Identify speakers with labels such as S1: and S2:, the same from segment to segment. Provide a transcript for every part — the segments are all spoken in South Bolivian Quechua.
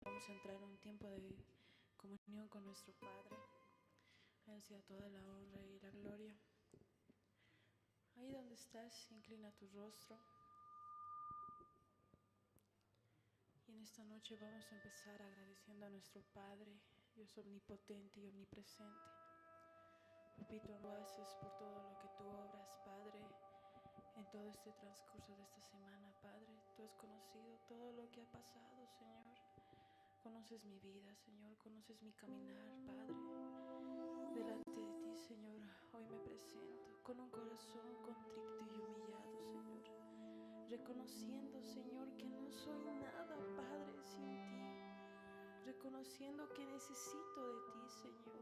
S1: Vamos a entrar en un tiempo de comunión con nuestro Padre. A Él sea toda la honra y la gloria. Ahí donde estás, inclina tu rostro. Y en esta noche vamos a empezar agradeciendo a nuestro Padre, Dios omnipotente y omnipresente. Papito, lo haces por todo lo que tú obras, Padre, en todo este transcurso de esta semana, Padre. Tú has conocido todo lo que ha pasado, Señor. Conoces mi vida, Señor, conoces mi caminar, Padre. Delante de ti, Señor, hoy me presento con un corazón contrito y humillado, Señor. Reconociendo, Señor, que no soy nada, Padre, sin ti. Reconociendo que necesito de ti, Señor.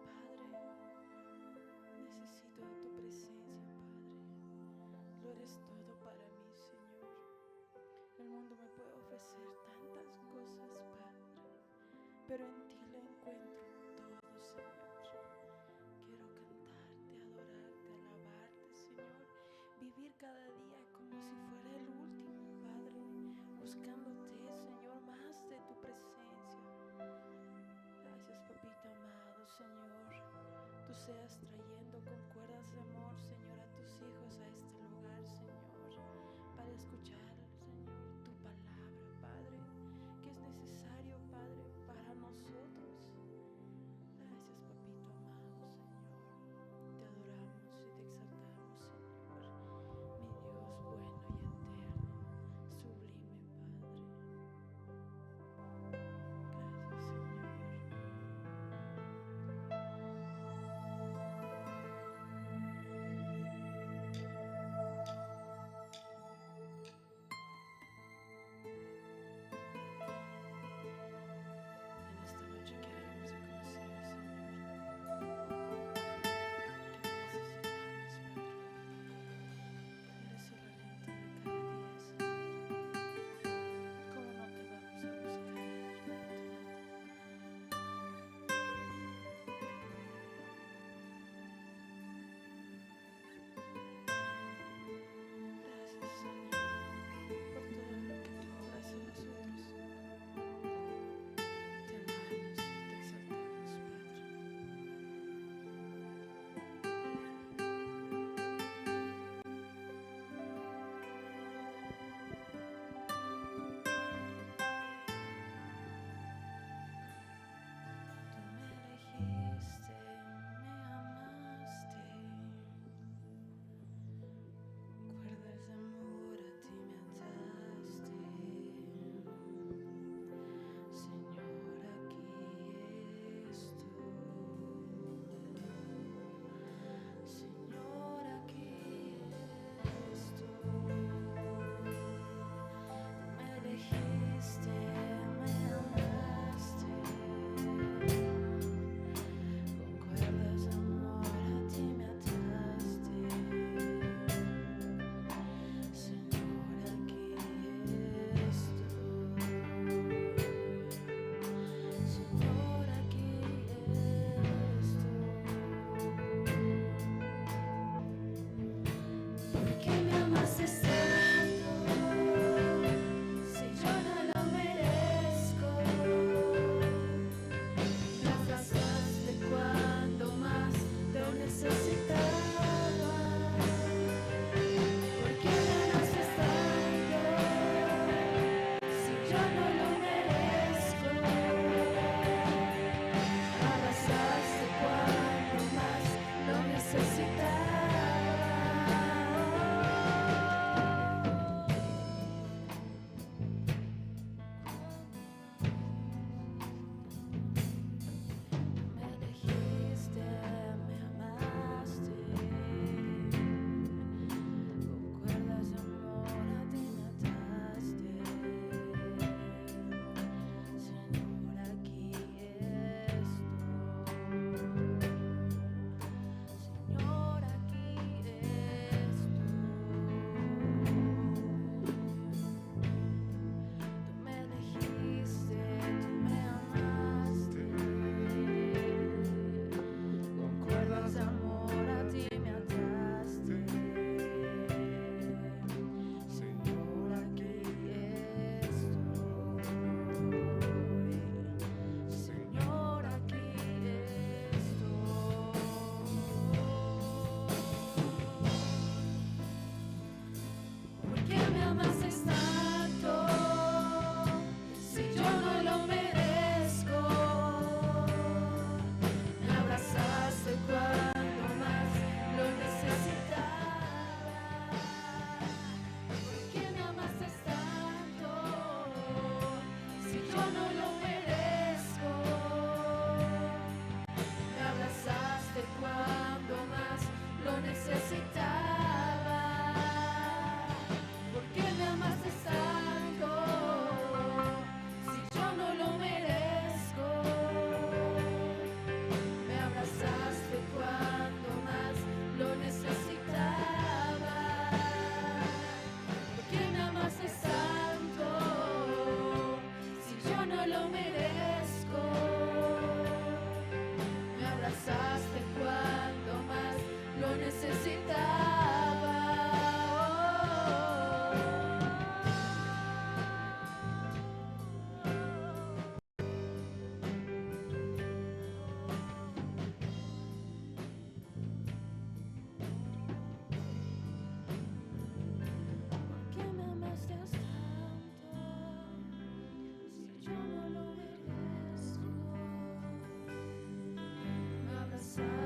S1: Padre, necesito de tu presencia, Padre. Lo eres todo para mí, Señor. El mundo me puede ofrecer tantas cosas, Padre, pero en ti lo encuentro todo, Señor. Quiero cantarte, adorarte, alabarte, Señor. Vivir cada día como si fuera el último, Padre, buscándote, Señor, más de tu presencia. Gracias, Papito amado, Señor. Tú seas trayendo con cuerdas de amor, Señor, a tus hijos a este lugar, Señor, para escuchar, Señor, tu palabra, Padre, que es necesario, Padre, para nosotros. Gracias, Papito amado, Señor. Te adoramos y te exaltamos, Señor, mi Dios bueno y eterno, sublime, Padre. Gracias, Señor.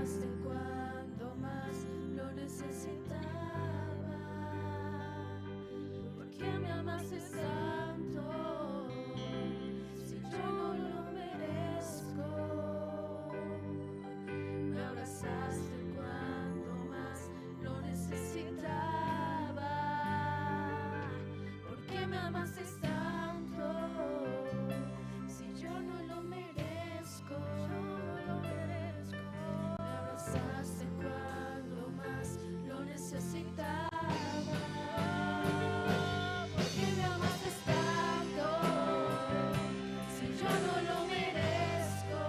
S1: abrazaste cuando más lo necesitaba. ¿Por qué me amaste tanto si yo no lo merezco? Me abrazaste cuando más lo necesitaba. ¿Por qué me amaste tanto si yo no lo merezco? Yo no lo merezco. Me abrazaste cuando más lo necesitaba. ¿Por qué me amaste tanto si yo no lo merezco?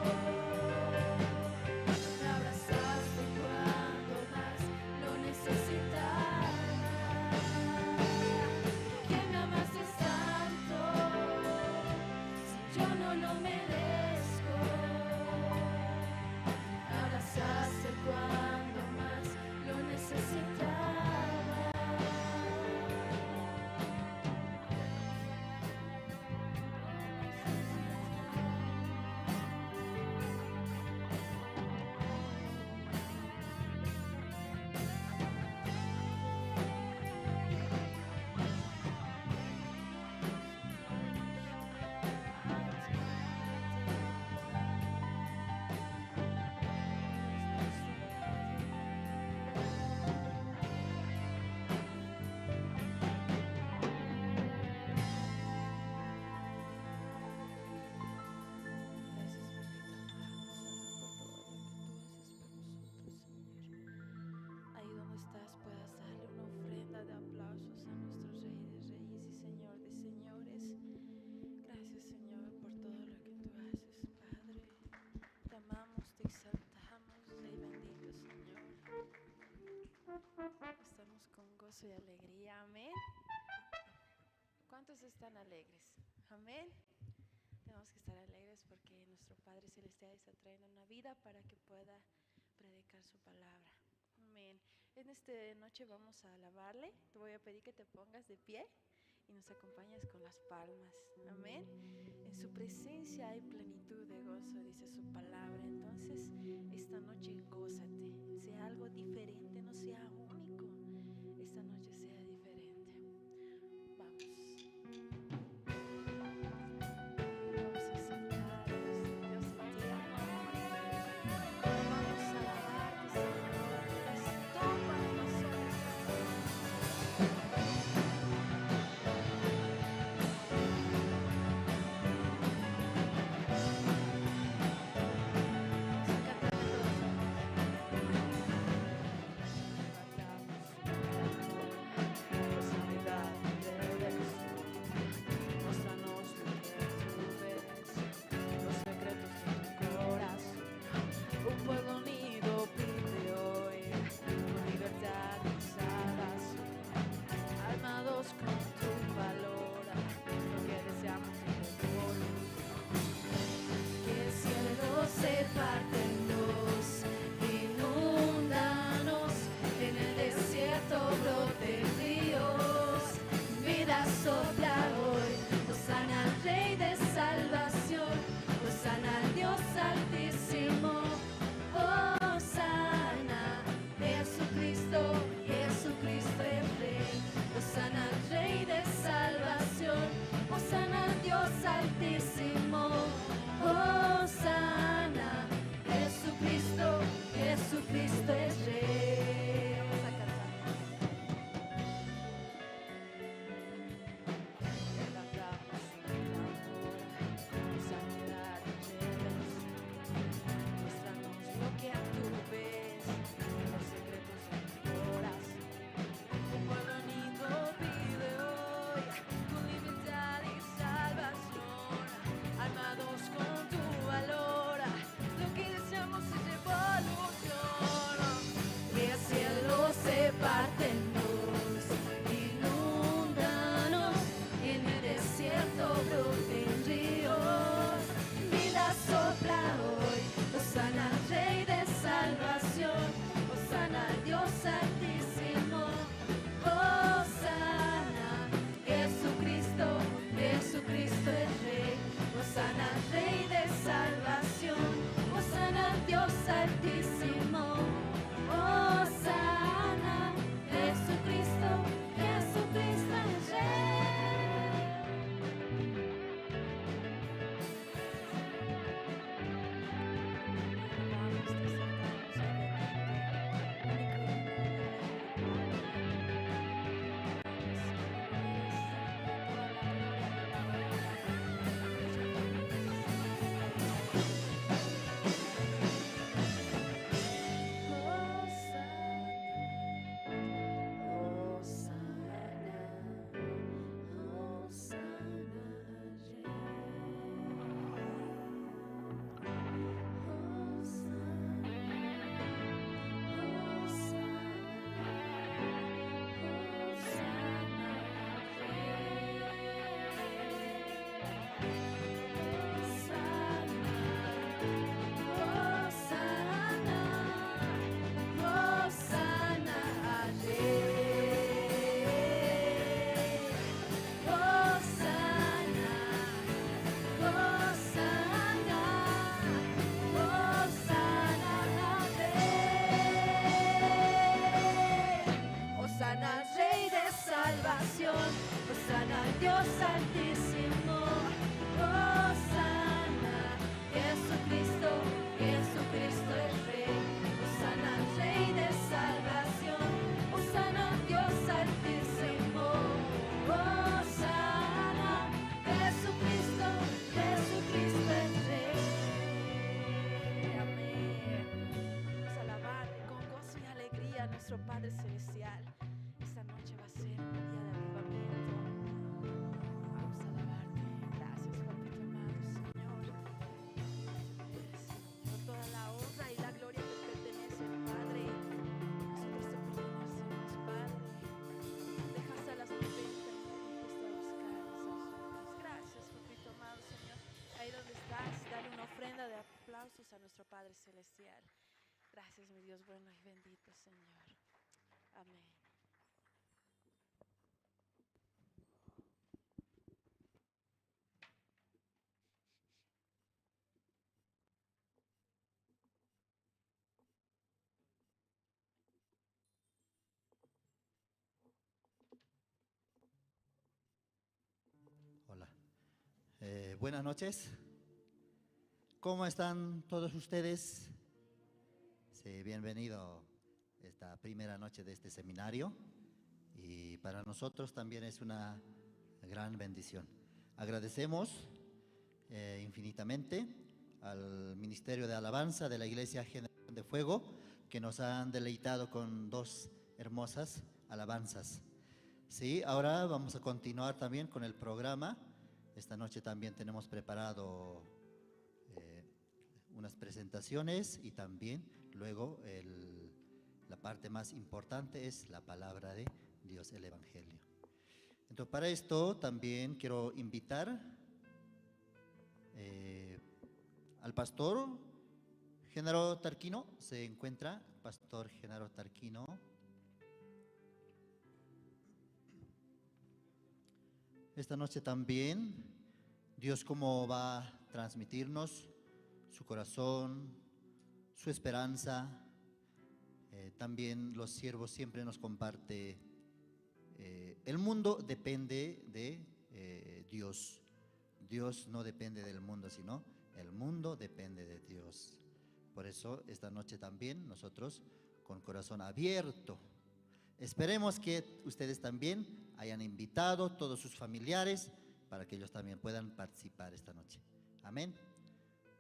S1: Me abrazaste cuando más lo necesitaba. ¿Por qué me amaste tanto si yo no lo merezco? Me abrazaste cuando más lo necesitaba. Gracias, papito amado, Señor, por todo lo que tú haces por nosotros, Señor. Ahí donde estás, puedas darle una ofrenda de aplausos a nuestro Rey de Reyes y Señor de Señores. Gracias, Señor, por todo lo que tú haces, Padre. Te amamos, te exaltamos, Rey bendito, Señor. Estamos con gozo y alegría. Amén. ¿Cuántos están alegres? Amén. Tenemos que estar alegres porque nuestro Padre Celestial está trayendo una vida para que pueda predicar su palabra. Amén. En esta noche vamos a alabarle. Te voy a pedir que te pongas de pie y nos acompañes con las palmas. Amén. En su presencia hay plenitud de gozo, dice su palabra. Entonces, esta noche gózate. Sea algo diferente, no sea único. Esta noche sea diferente. Vamos. Vamos a exaltar a nuestro Dios eterno. Vamos a alabarte, Señor. Eres todo para nosotros. Vamos a cantarle todos juntos. Dios Altísimo, Hosana, Jesucristo, Jesucristo es Rey, Hosana, Rey de salvación, Hosana, Dios Altísimo, Hosana, Jesucristo, Jesucristo es Rey. Amén. Vamos a alabar con gozo y alegría a nuestro Padre Celestial. Esta noche va a ser un día de avivamiento. Vamos a alabarte. Gracias, Papito amado, Señor. Señor, toda la honra y la gloria te pertenecen, Padre. Nosotros te pertenecemos, Padre. Dejaste a las 99 y fuiste a buscar a nosotros. Gracias, Papito amado, Señor. Ahí donde estás, dale una ofrenda de aplausos a nuestro Padre Celestial. Gracias, mi Dios bueno y bendito, Señor. Amén.
S2: Hola. Buenas noches. ¿Cómo están todos ustedes? Sí, bienvenido esta primera noche de este seminario, y para nosotros también es una gran bendición. Agradecemos infinitamente al Ministerio de Alabanza de la Iglesia Generación de Fuego, que nos han deleitado con dos hermosas alabanzas. Sí, ahora vamos a continuar también con el programa. Esta noche también tenemos preparado unas presentaciones, y también luego la parte más importante es la palabra de Dios, el Evangelio. Entonces, para esto también quiero invitar al pastor Genaro Tarquino. Se encuentra pastor Genaro Tarquino. Esta noche también Dios cómo va a transmitirnos su corazón, su esperanza. También los siervos siempre nos comparte. El mundo depende de Dios. Dios no depende del mundo, sino el mundo depende de Dios. Por eso esta noche también nosotros con corazón abierto. Esperemos que ustedes también hayan invitado todos sus familiares para que ellos también puedan participar esta noche. Amén.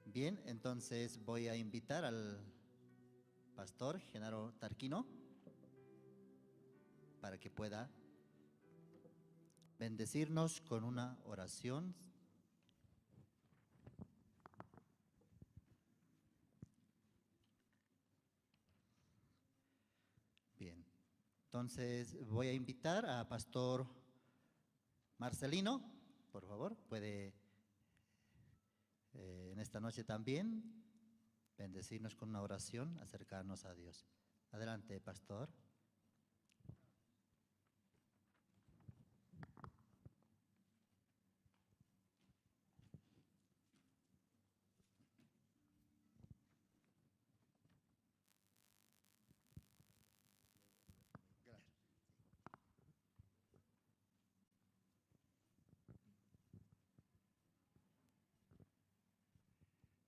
S2: Bien, entonces voy a invitar al pastor Genaro Tarquino para que pueda bendecirnos con una oración. Bien, entonces voy a invitar a pastor Marcelino, por favor, puede en esta noche también bendecirnos con una oración, acercarnos a Dios. Adelante, pastor.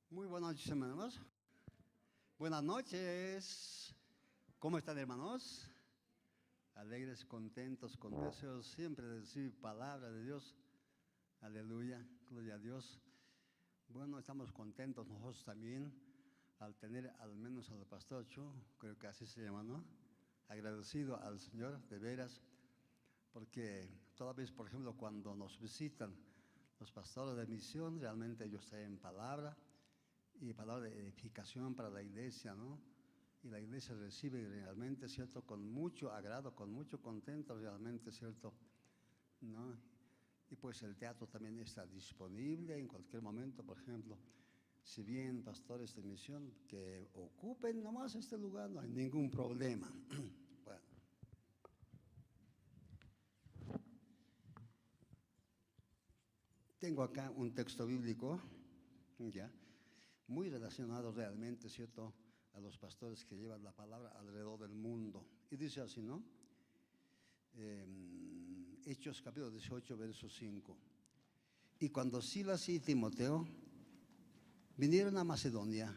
S3: Muy buenas noches, hermanos. Buenas noches. ¿Cómo están, hermanos? Alegres, contentos, con deseos siempre de recibir palabra de Dios. Aleluya, gloria a Dios. Bueno, estamos contentos nosotros también al tener al menos al pastor Chu, creo que así se llama, ¿no? Agradecido al Señor, de veras, porque toda vez, por ejemplo, cuando nos visitan los pastores de misión, realmente ellos traen palabra y palabra de edificación para la iglesia, ¿no? Y la iglesia recibe realmente, ¿cierto?, con mucho agrado, con mucho contento, realmente, ¿cierto?, ¿no? Y pues el teatro también está disponible en cualquier momento, por ejemplo, si bien pastores de misión que ocupen nomás este lugar, no hay ningún problema. Bueno. Tengo acá un texto bíblico, ya, muy relacionado realmente, ¿cierto?, a los pastores que llevan la palabra alrededor del mundo. Y dice así, ¿no? Hechos capítulo 18, verso 5. Y cuando Silas y Timoteo vinieron a Macedonia,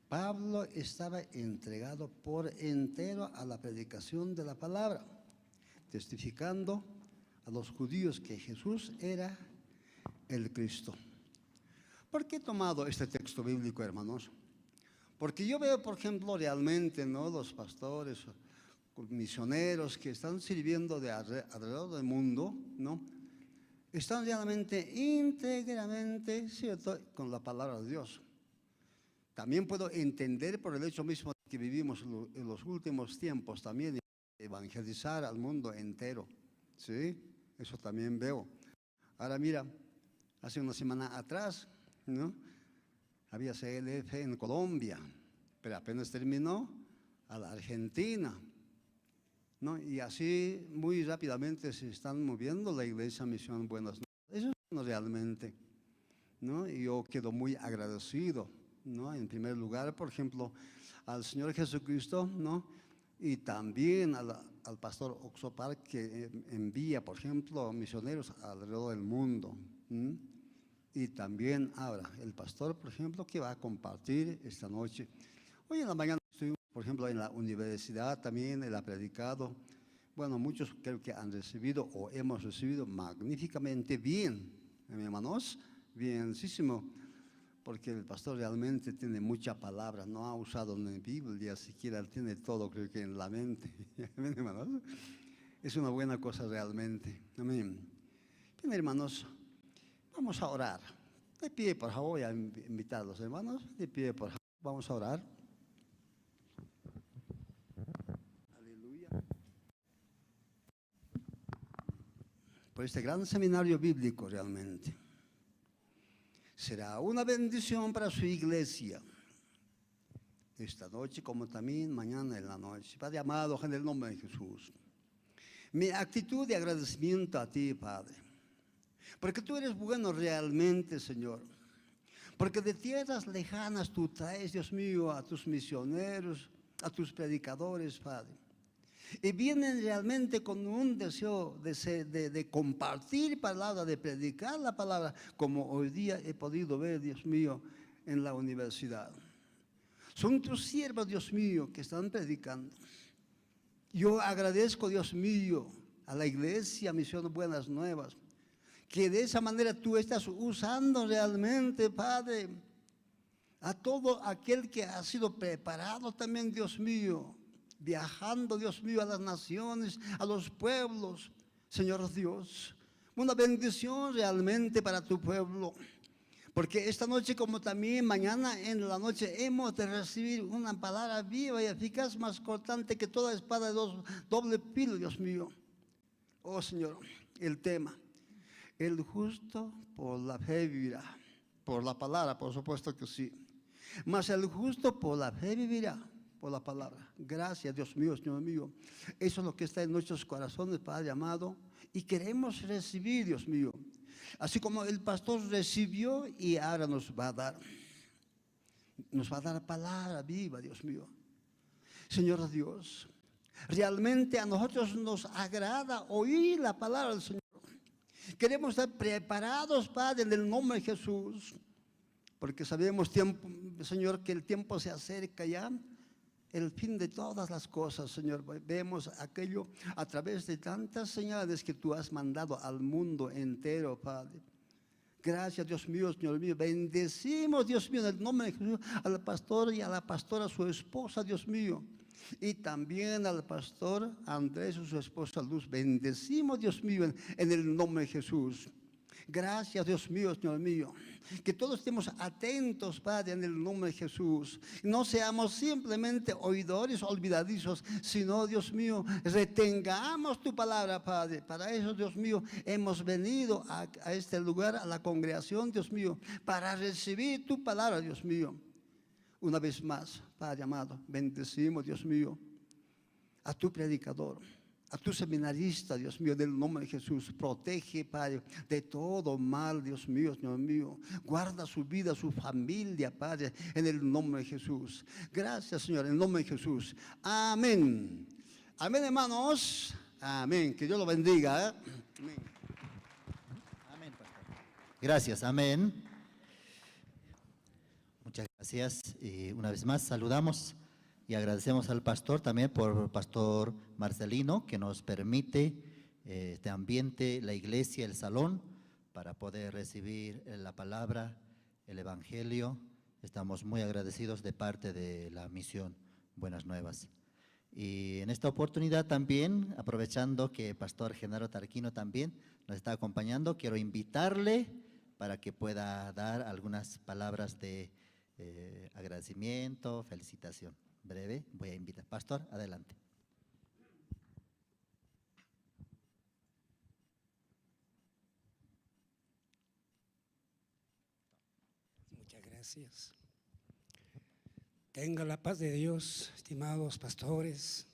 S3: Pablo estaba entregado por entero a la predicación de la palabra, testificando a los judíos que Jesús era el Cristo. ¿Por qué he tomado este texto bíblico, hermanos? Porque yo veo, por ejemplo, realmente, ¿no?, los pastores, misioneros que están sirviendo de alrededor del mundo, ¿no?, están realmente íntegramente, ¿cierto?, con la palabra de Dios. También puedo entender por el hecho mismo que vivimos en los últimos tiempos también, evangelizar al mundo entero, ¿sí? Eso también veo. Ahora mira, hace una semana atrás, ¿no?, había CLF en Colombia, pero apenas terminó a la Argentina, ¿no? Y así muy rápidamente se están moviendo la Iglesia Misión Buenas Nuevas. Eso es bueno realmente, ¿no? Y yo quedo muy agradecido, ¿no? En primer lugar, por ejemplo, al Señor Jesucristo, ¿no? Y también al pastor Oxopar, que envía, por ejemplo, misioneros alrededor del mundo. Y también ahora el pastor, por ejemplo, que va a compartir esta noche. Hoy en la mañana estuvimos, por ejemplo, en la universidad también, él ha predicado. Bueno, muchos creo que han recibido o hemos recibido magníficamente bien, hermanos, bienísimo, porque el pastor realmente tiene mucha palabra, no ha usado ni Biblia siquiera, tiene todo, creo que en la mente. Amén, hermanos. Es una buena cosa realmente. Amén. Bien, hermanos, vamos a orar. De pie, por favor, voy a invitar a los hermanos. De pie, por favor, vamos a orar. Aleluya. Por este gran seminario bíblico realmente. Será una bendición para su iglesia. Esta noche como también mañana en la noche. Padre amado, en el nombre de Jesús. Mi actitud de agradecimiento a ti, Padre. Porque tú eres bueno realmente, Señor. Porque de tierras lejanas tú traes, Dios mío, a tus misioneros, a tus predicadores, Padre. Y vienen realmente con un deseo de compartir palabra, de predicar la palabra, como hoy día he podido ver, Dios mío, en la universidad. Son tus siervos, Dios mío, que están predicando. Yo agradezco, Dios mío, a la Iglesia Misión Buenas Nuevas, que de esa manera tú estás usando realmente, Padre, a todo aquel que ha sido preparado también, Dios mío, viajando, Dios mío, a las naciones, a los pueblos, Señor Dios. Una bendición realmente para tu pueblo, porque esta noche como también mañana en la noche hemos de recibir una palabra viva y eficaz, más cortante que toda espada de doble filo, Dios mío. Oh Señor, el tema, el justo por la fe vivirá, por la palabra, por supuesto que sí, mas el justo por la fe vivirá, por la palabra. Gracias, Dios mío, Señor mío. Eso es lo que está en nuestros corazones, Padre amado, y queremos recibir, Dios mío. Así como el pastor recibió y ahora nos va a dar. Nos va a dar palabra viva, Dios mío. Señor Dios, realmente a nosotros nos agrada oír la palabra del Señor. Queremos estar preparados, Padre, en el nombre de Jesús, porque sabemos, tiempo, Señor, que el tiempo se acerca ya. El fin de todas las cosas, Señor. Vemos aquello a través de tantas señales que tú has mandado al mundo entero, Padre. Gracias, Dios mío, Señor mío. Bendecimos, Dios mío, en el nombre de Jesús, al pastor y a la pastora, su esposa, Dios mío. Y también al pastor Andrés y su esposa Luz. Bendecimos, Dios mío, en el nombre de Jesús. Gracias, Dios mío, Señor mío. Que todos estemos atentos, Padre, en el nombre de Jesús. No seamos simplemente oidores olvidadizos, sino, Dios mío, retengamos tu palabra, Padre. Para eso, Dios mío, hemos venido a este lugar, a la congregación, Dios mío, para recibir tu palabra, Dios mío. Una vez más, Padre amado, bendecimos, Dios mío, a tu predicador, a tu seminarista, Dios mío, del nombre de Jesús. Protege, Padre, de todo mal, Dios mío, Señor mío. Guarda su vida, su familia, Padre, en el nombre de Jesús. Gracias, Señor, en el nombre de Jesús. Amén. Amén, hermanos. Amén. Que Dios lo bendiga, ¿eh? Amén.
S2: Amén, pastor. Gracias, amén. Muchas gracias. Y una vez más saludamos y agradecemos al pastor también por pastor Marcelino, que nos permite este ambiente, la iglesia, el salón, para poder recibir la palabra, el evangelio. Estamos muy agradecidos de parte de la misión Buenas Nuevas. Y en esta oportunidad también, aprovechando que el pastor Genaro Tarquino también nos está acompañando, quiero invitarle para que pueda dar algunas palabras de agradecimiento, felicitación. Breve, voy a invitar. Pastor, adelante.
S4: Muchas gracias. Tenga la paz de Dios, estimados pastores,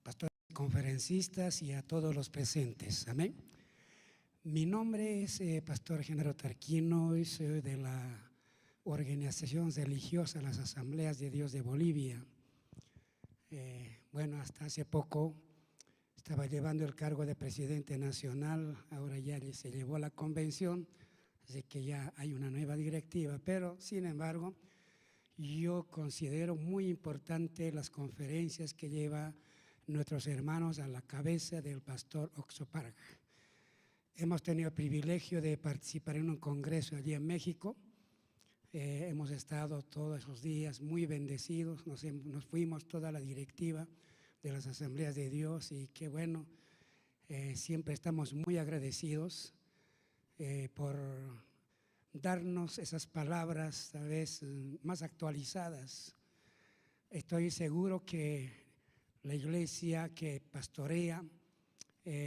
S4: pastores conferencistas y a todos los presentes. Amén. Mi nombre es Pastor Genaro Tarquino y soy de la organización religiosa Las Asambleas de Dios de Bolivia. Bueno, hasta hace poco estaba llevando el cargo de presidente nacional, ahora ya se llevó la convención, así que ya hay una nueva directiva, pero sin embargo, yo considero muy importante las conferencias que lleva nuestros hermanos a la cabeza del pastor Ock Soo Park. Hemos tenido el privilegio de participar en un congreso allí en México. Hemos estado todos esos días muy bendecidos, nos fuimos toda la directiva de las Asambleas de Dios y qué bueno, siempre estamos muy agradecidos por darnos esas palabras tal vez más actualizadas. Estoy seguro que la iglesia que pastorea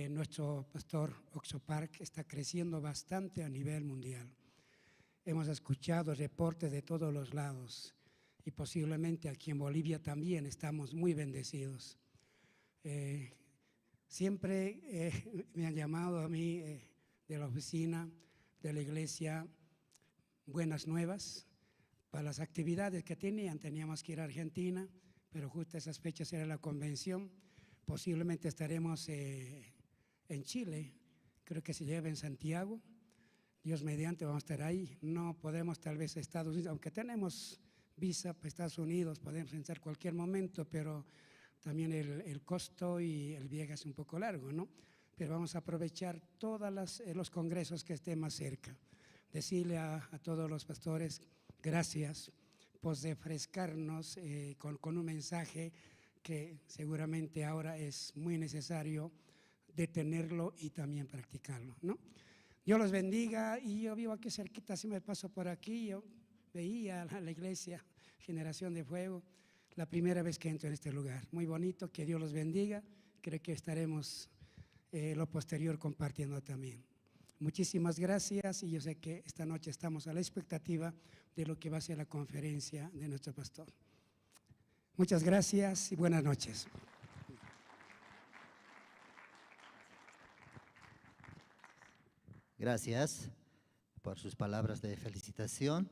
S4: nuestro pastor Ock Soo Park está creciendo bastante a nivel mundial. Hemos escuchado reportes de todos los lados y posiblemente aquí en Bolivia también estamos muy bendecidos. Siempre me han llamado a mí de la oficina de la iglesia Buenas Nuevas para las actividades que tenían. Teníamos que ir a Argentina, pero justo esas fechas era la convención. Posiblemente estaremos en Chile, creo que se lleva en Santiago. Dios mediante vamos a estar ahí. No podemos tal vez a Estados Unidos, aunque tenemos visa para Estados Unidos, podemos entrar cualquier momento, pero también el costo y el viaje es un poco largo, ¿no? Pero vamos a aprovechar todos los congresos que estén más cerca. Decirle a todos los pastores, gracias por refrescarnos con un mensaje que seguramente ahora es muy necesario detenerlo y también practicarlo, ¿no? Dios los bendiga. Y yo vivo aquí cerquita, si me paso por aquí, yo veía la iglesia Generación de Fuego, la primera vez que entro en este lugar. Muy bonito, que Dios los bendiga. Creo que estaremos lo posterior compartiendo también. Muchísimas gracias y yo sé que esta noche estamos a la expectativa de lo que va a ser la conferencia de nuestro pastor. Muchas gracias y buenas noches.
S2: Gracias por sus palabras de felicitación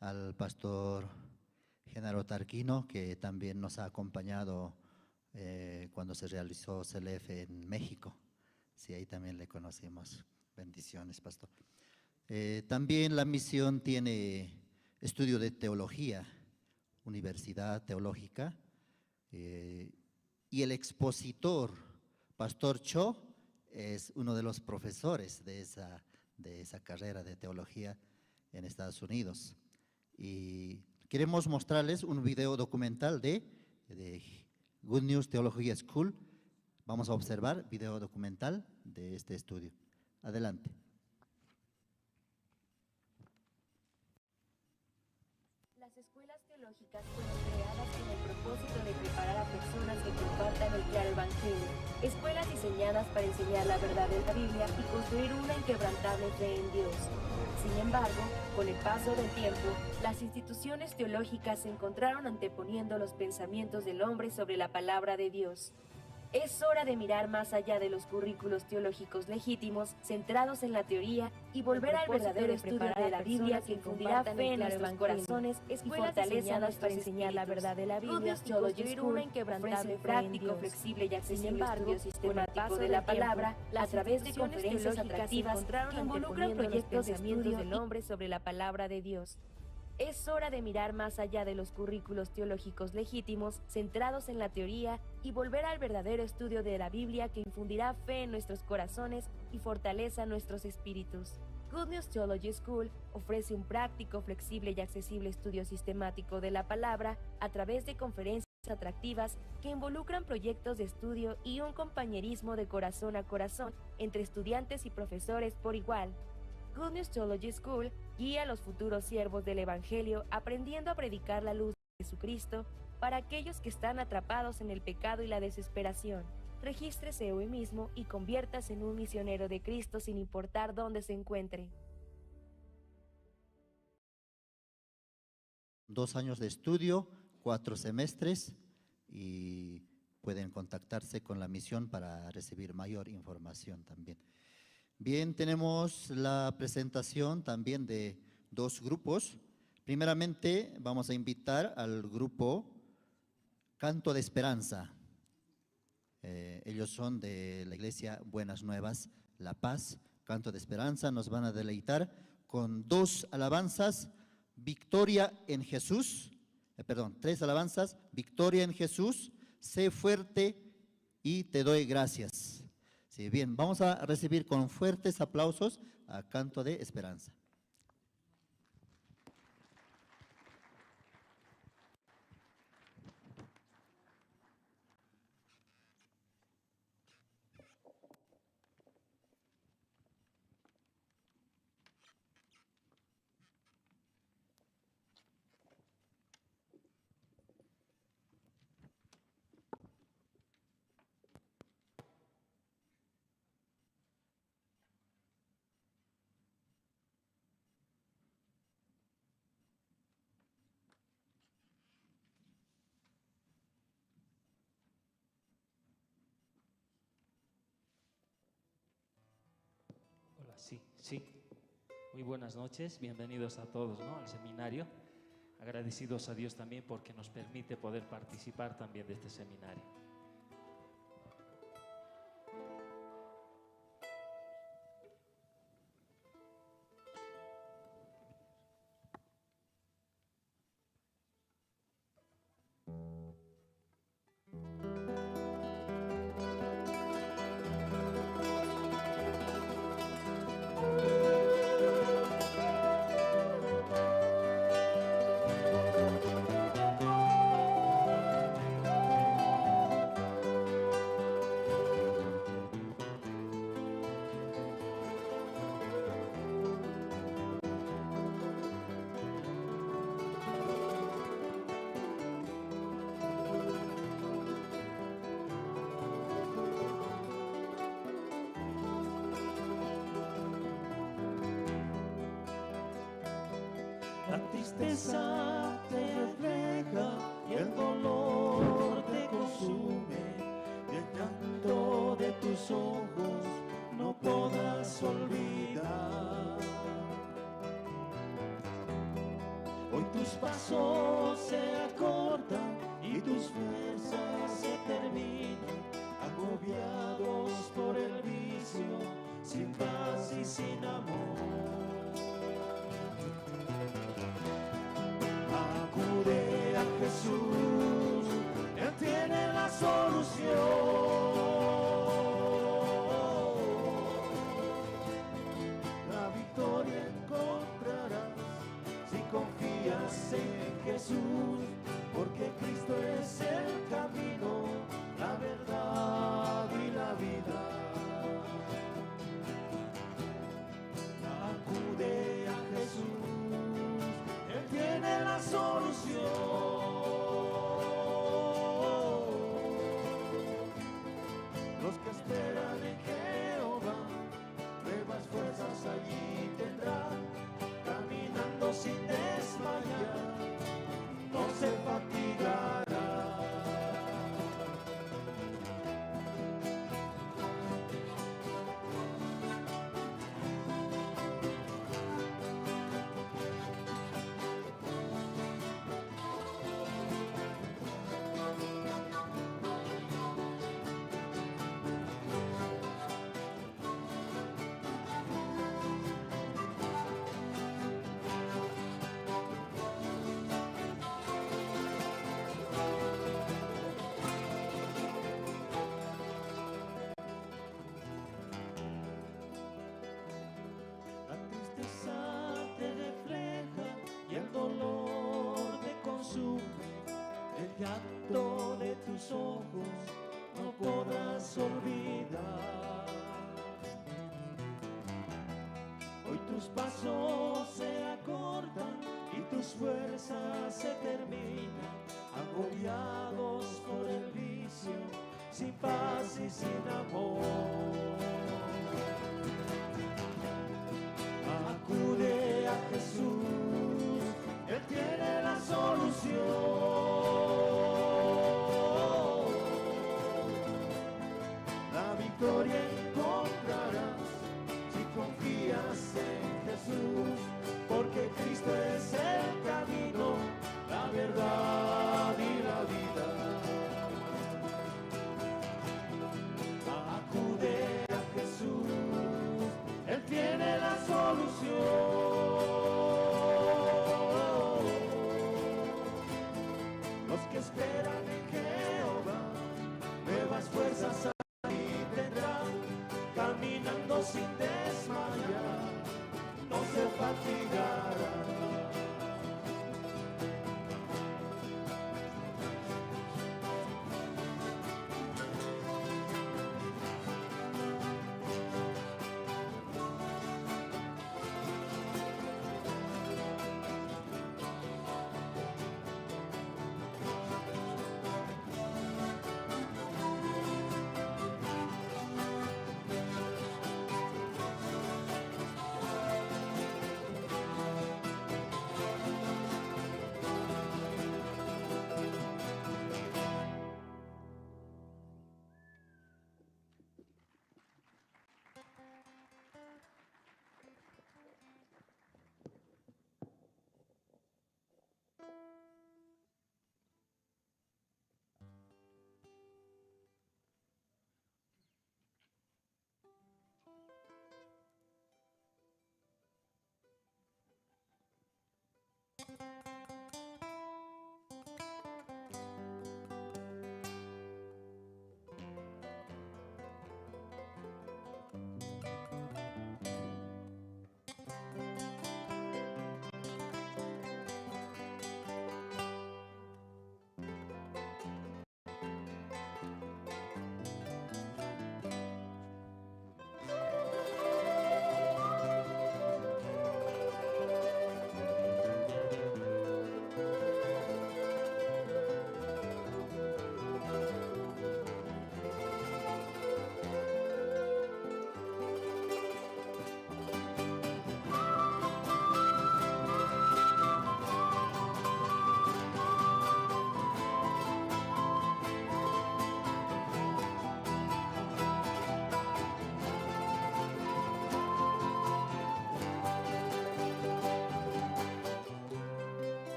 S2: al pastor Genaro Tarquino, que también nos ha acompañado cuando se realizó CLF en México. Sí, ahí también le conocimos. Bendiciones, pastor. También la misión tiene estudio de teología, universidad teológica, y el expositor, Pastor Cho, es uno de los profesores de esa carrera de teología en Estados Unidos. Y queremos mostrarles un video documental de Good News Theology School. Vamos a observar video documental de este estudio. Adelante.
S5: Las escuelas teológicas fueron creadas con el propósito de preparar a personas que compartan el claro evangelio. Escuelas diseñadas para enseñar la verdad de la Biblia y construir una inquebrantable fe en Dios. Sin embargo, con el paso del tiempo, las instituciones teológicas se encontraron anteponiendo los pensamientos del hombre sobre la palabra de Dios. Es hora de mirar más allá de los currículos teológicos legítimos, centrados en la teoría, y volver al verdadero estudio de la Biblia que infundirá fe en nuestros corazones y fortaleza nuestros enseñar la verdad de la Biblia y construir una inquebrantable práctico, flexible y accesible estudio sistemático de la palabra a través de conferencias atractivas que involucran proyectos de estudio del hombre sobre la palabra de Dios. Es hora de mirar más allá de los currículos teológicos legítimos, centrados en la teoría, y volver al verdadero estudio de la Biblia que infundirá fe en nuestros corazones y fortaleza nuestros espíritus. Good News Theology School ofrece un práctico, flexible y accesible estudio sistemático de la palabra a través de conferencias atractivas que involucran proyectos de estudio y un compañerismo de corazón a corazón entre estudiantes y profesores por igual. Good News Theology School guía a los futuros siervos del Evangelio aprendiendo a predicar la luz de Jesucristo para aquellos que están atrapados en el pecado y la desesperación. Regístrese hoy mismo y conviértase en un misionero de Cristo sin importar dónde se encuentre.
S2: 2 años de estudio, 4 semestres, y pueden contactarse con la misión para recibir mayor información también. Bien, tenemos la presentación también de 2 grupos. Primeramente vamos a invitar al grupo Canto de Esperanza. Ellos son de la iglesia Buenas Nuevas, La Paz. Canto de Esperanza nos van a deleitar con 2 alabanzas, Victoria en Jesús, perdón, 3 alabanzas, Victoria en Jesús, Sé Fuerte y Te Doy Gracias. Sí, bien, vamos a recibir con fuertes aplausos a Canto de Esperanza.
S6: Sí, sí. Muy buenas noches, bienvenidos a todos, ¿no?, al seminario. Agradecidos a Dios también porque nos permite poder participar también de este seminario.
S7: La tristeza te refleja y el dolor te consume, y el llanto de tus ojos no podrás olvidar. Hoy tus pasos se acortan y tus fuerzas se terminan, agobiados por el vicio, sin paz y sin amor. Acude a Jesús, Él tiene la solución. La victoria encontrarás si confías en Jesús, porque Cristo es el camino, la verdad y la vida. Acude a Jesús, Él tiene la solución. Los que esperan en Jehová, nuevas fuerzas allí tendrán, caminando sin desmayar, no se fatigarán. tus ojos no podrás olvidar. Hoy tus pasos se acortan y tus fuerzas se terminan, agobiados por el vicio, sin paz y sin amor. Acude a Jesús, Él tiene la solución. La victoria encontrarás si confías en Jesús, porque Cristo es el camino, la verdad y la vida. Acude a Jesús, Él tiene la solución. Los que esperan en Jehová, nuevas fuerzas ahí tendrán, caminando sin desmayar, no se fatigarán.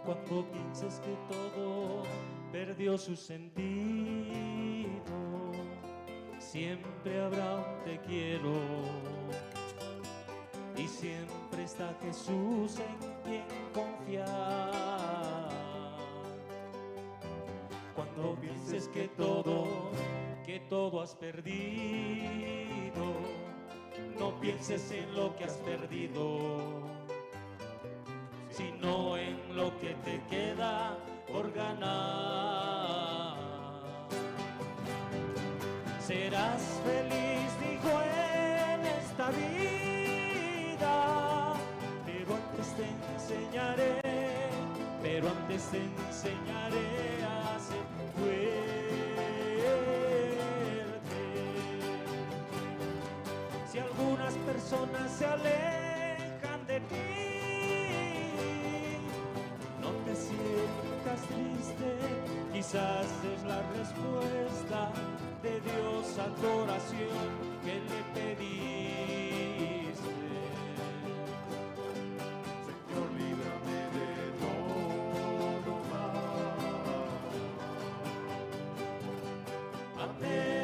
S6: Cuando pienses que todo perdió su sentido, siempre habrá un te quiero y siempre está Jesús en quien confiar. Cuando pienses que todo has perdido, no pienses en lo que has perdido, sino en lo que te queda por ganar. Serás feliz, dijo, en esta vida, pero antes te enseñaré, pero antes te enseñaré a ser fuerte. Si algunas personas se alejan de ti, no te sientas triste, quizás es la respuesta de Dios a tu oración que le pediste.
S7: Señor, líbrame de todo mal.
S6: Amén.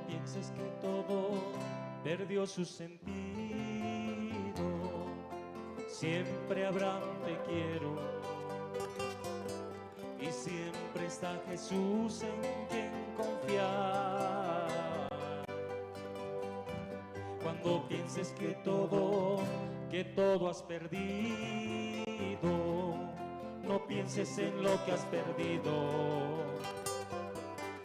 S7: pienses que todo perdió su sentido, siempre habrá un te quiero y siempre está Jesús en quien confiar. Cuando pienses que todo has perdido, no pienses en lo que has perdido,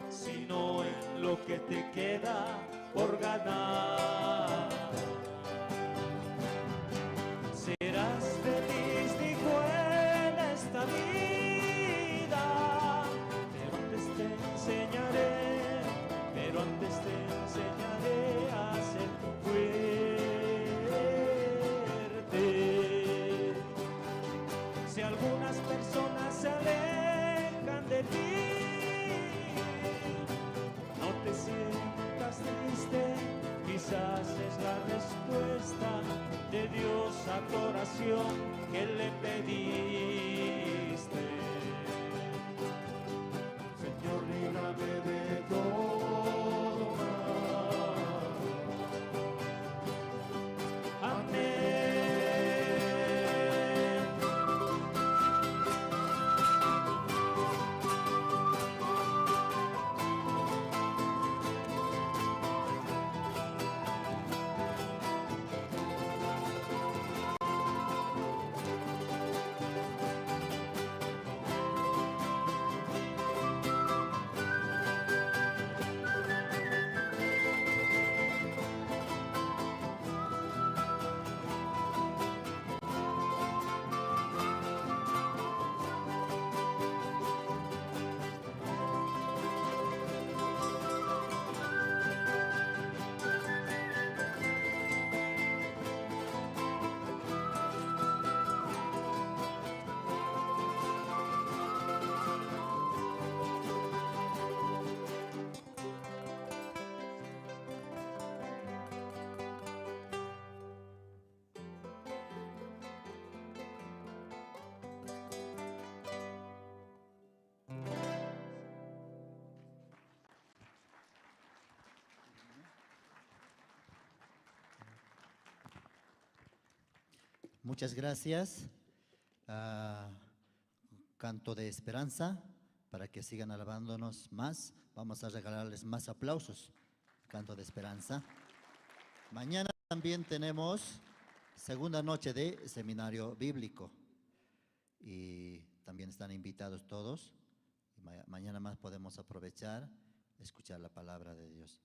S7: sino en lo que te queda por ganar. Serás feliz, dijo, en esta vida, pero antes te enseñaré, pero antes te enseñaré a ser fuerte. Si algunas personas se alejan de ti, no te sientas triste, quizás es la respuesta de Dios a tu oración que le pediste.
S8: Señor, líbrame de todo mal.
S7: Amén.
S2: Muchas gracias. Canto de esperanza, para que sigan alabándonos más. Vamos a regalarles más aplausos. Canto de esperanza. Mañana también tenemos segunda noche de seminario bíblico. Y también están invitados todos. Y mañana más podemos aprovechar, escuchar la palabra de Dios.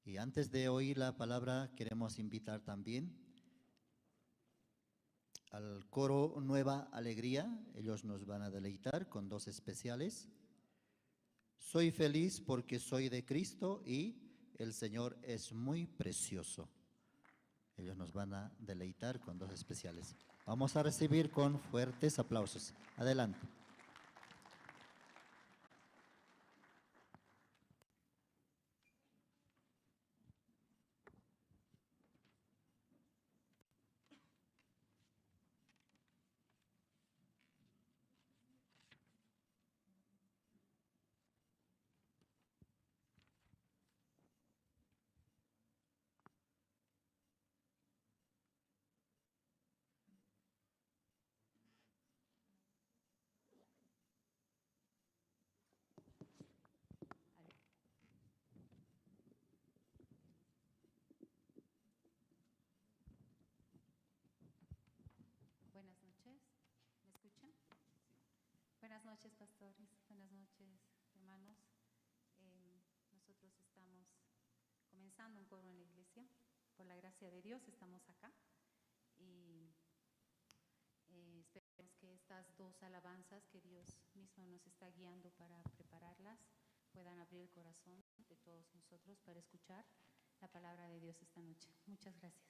S2: Y antes de oír la palabra, queremos invitar también al coro Nueva Alegría. Ellos nos van a deleitar con dos especiales. Soy feliz porque soy de Cristo y el Señor es muy precioso. Ellos nos van a deleitar con dos especiales. Vamos a recibir con fuertes aplausos. Adelante.
S9: Buenas noches, pastores. Buenas noches, hermanos. Nosotros estamos comenzando un coro en la iglesia. Por la gracia de Dios estamos acá. Y esperemos que estas dos alabanzas que Dios mismo nos está guiando para prepararlas puedan abrir el corazón de todos nosotros para escuchar la palabra de Dios esta noche. Muchas gracias.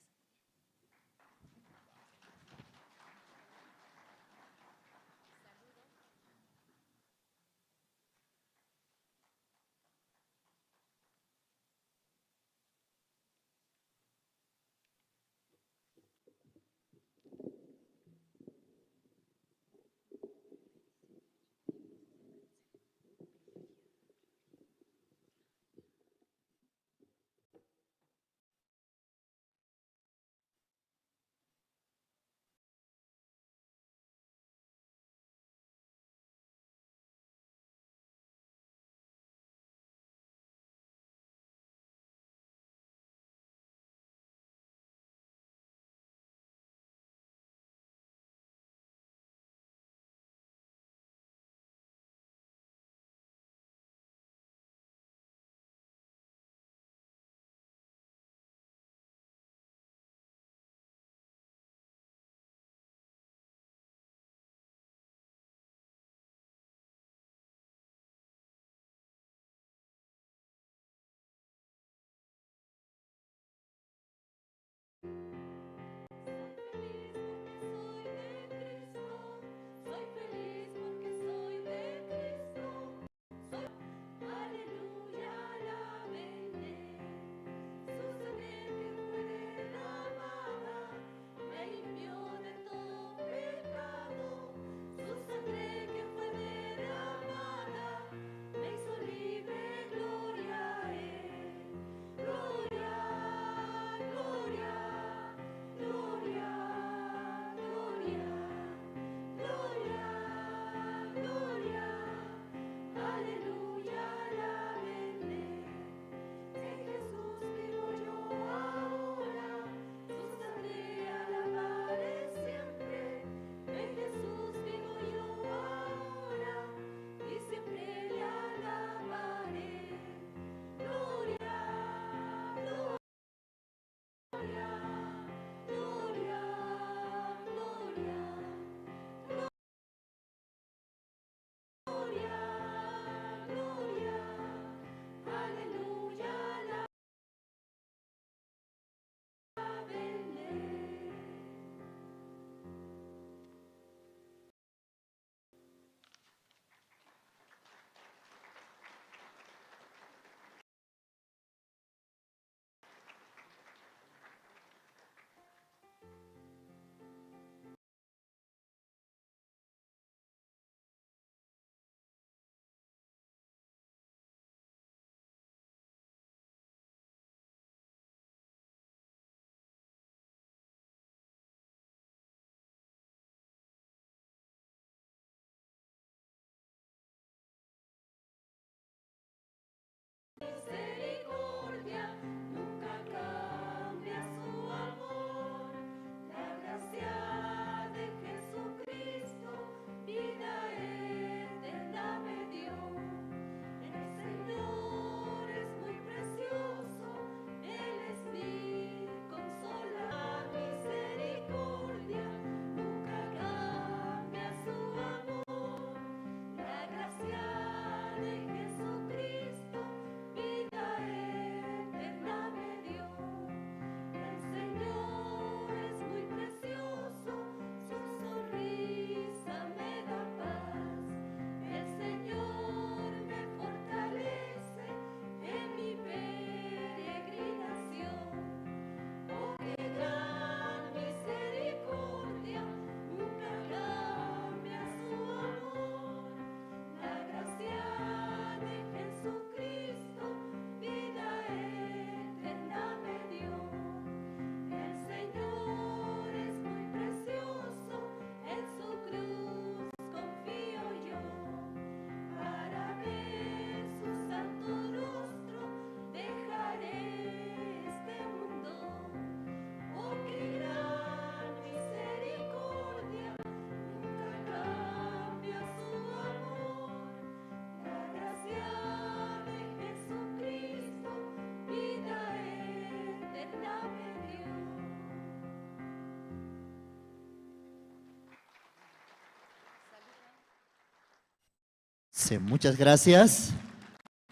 S2: Sí, muchas gracias.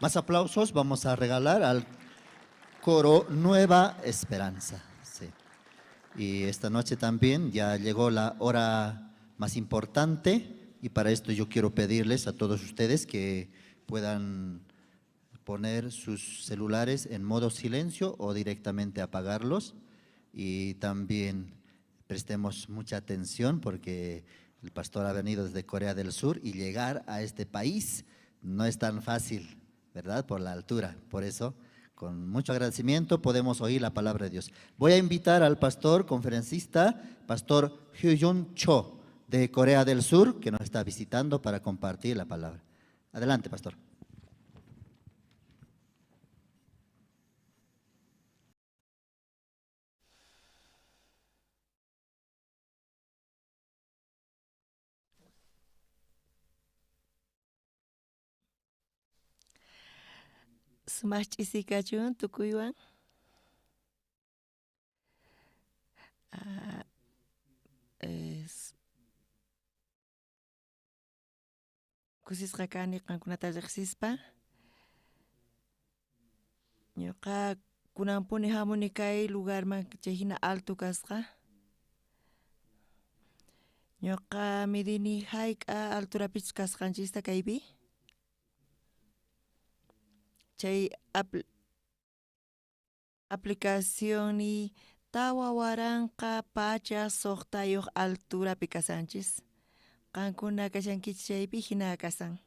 S2: Más aplausos vamos a regalar al coro Nueva Esperanza. Sí. Y esta noche también ya llegó la hora más importante y para esto yo quiero pedirles a todos ustedes que puedan poner sus celulares en modo silencio o directamente apagarlos y también prestemos mucha atención porque el pastor ha venido desde Corea del Sur y llegar a este país no es tan fácil, ¿verdad? Por la altura. Por eso, con mucho agradecimiento podemos oír la palabra de Dios. Voy a invitar al pastor conferencista, pastor Hyun Cho, de Corea del Sur, que nos está visitando para compartir la palabra. Adelante, pastor.
S10: Sumaq ch'isikachun tukuywan. Kusisqa kani qankunata riqsispa. Ñuqa kunanpuni hamuni kay lugarman chayhina alto kasqa. Ñuqa midini hayk'a alturapichus kasqanchista kaypi. Chay aplicacionni 4106 alturapi kasanchis. Qankuna kashankichis chaypi hina kasan.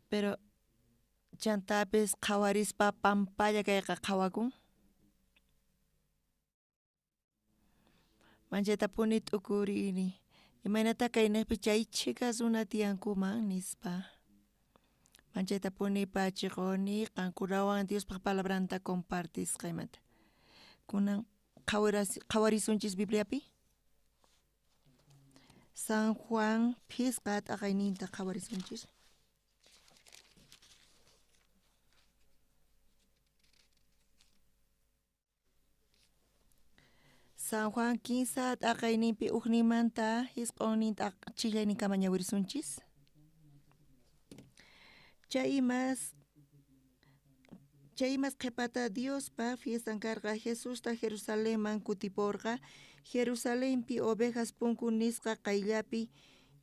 S10: Pero chantapis qhawarispa pampalla kayqa qhawakun. Manchaytapuni t'ukurini. Imaynata kayniqpi chay chhika runa tiyankuman nispa. Manchaytapuni pachiquni qankunawan Diospaq palabranta compartisqaymanta. Kunan qhawarisunchis Bibliapi. San Juan phisqa t'aqayninta qhawarisunchis. San Juan 15 t'aqayninpi ujninmanta hisq'unninta chillayninkama ñawirisunchis. Chay imas qhipata Diospa fiestan karqa Jesusta Jerusalenman kutiporqa. Jerusalenpi ovejas punku nisqa qayllapi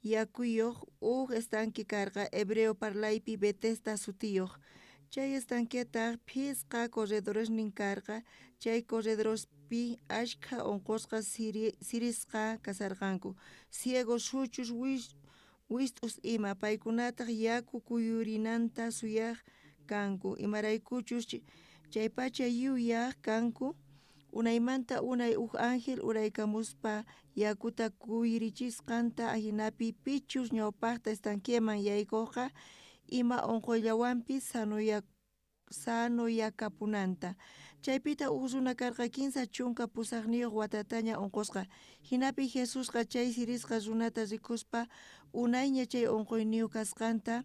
S10: yakuyuq uj estanque karqa hebreo parlaypi Betesda sutiyuq. Chay estanquetaq phisqa corredoresnin karqa. Chay corredorespi ashkha unqusqa sirisqa kasarqanku. Ciegos, suchus, wist'us ima paykunataq yaku kuyurinanta suyaq kanku. Imaraykuchus chaypacha yuyaq kanku. Unaymanta unay uj ángel uraykamuspa yakuta kuyurichisqanta ajinapi pichus ñawpaqta estanqueman yaykuqqa ima unquyllawanpis sanoyakapunanta. Chaypita uj runa karqa 38 watataña unqusqa. Hinapi Jesusqa chay sirisqa runata rikuspa unayña chay unquyniyuq kasqanta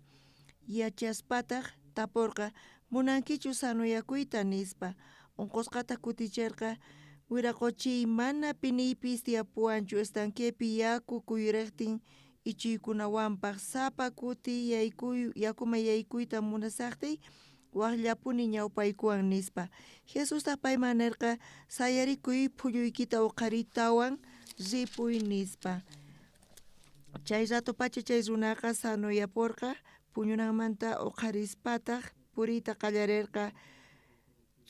S10: yachaspataq taporqa munankichu sanoyakuyta nispa. Unqusqata kuticherqa wiraqochiy mana piniypis tiyapuwanchu estanquepi yaku kuyuriqtin ichiykunawanpaq sapa kuti yakuman yaykuyta munasaqtiy waqllapuni ñawpaykuwan nispa. Jesustaq payman nirqa sayarikuy phulluykita uqharitawan ripuy nispa. Chay rato pacha chay runaqa sanoyaporqa puñunanmanta uqharispataq puriyta qallarirqa.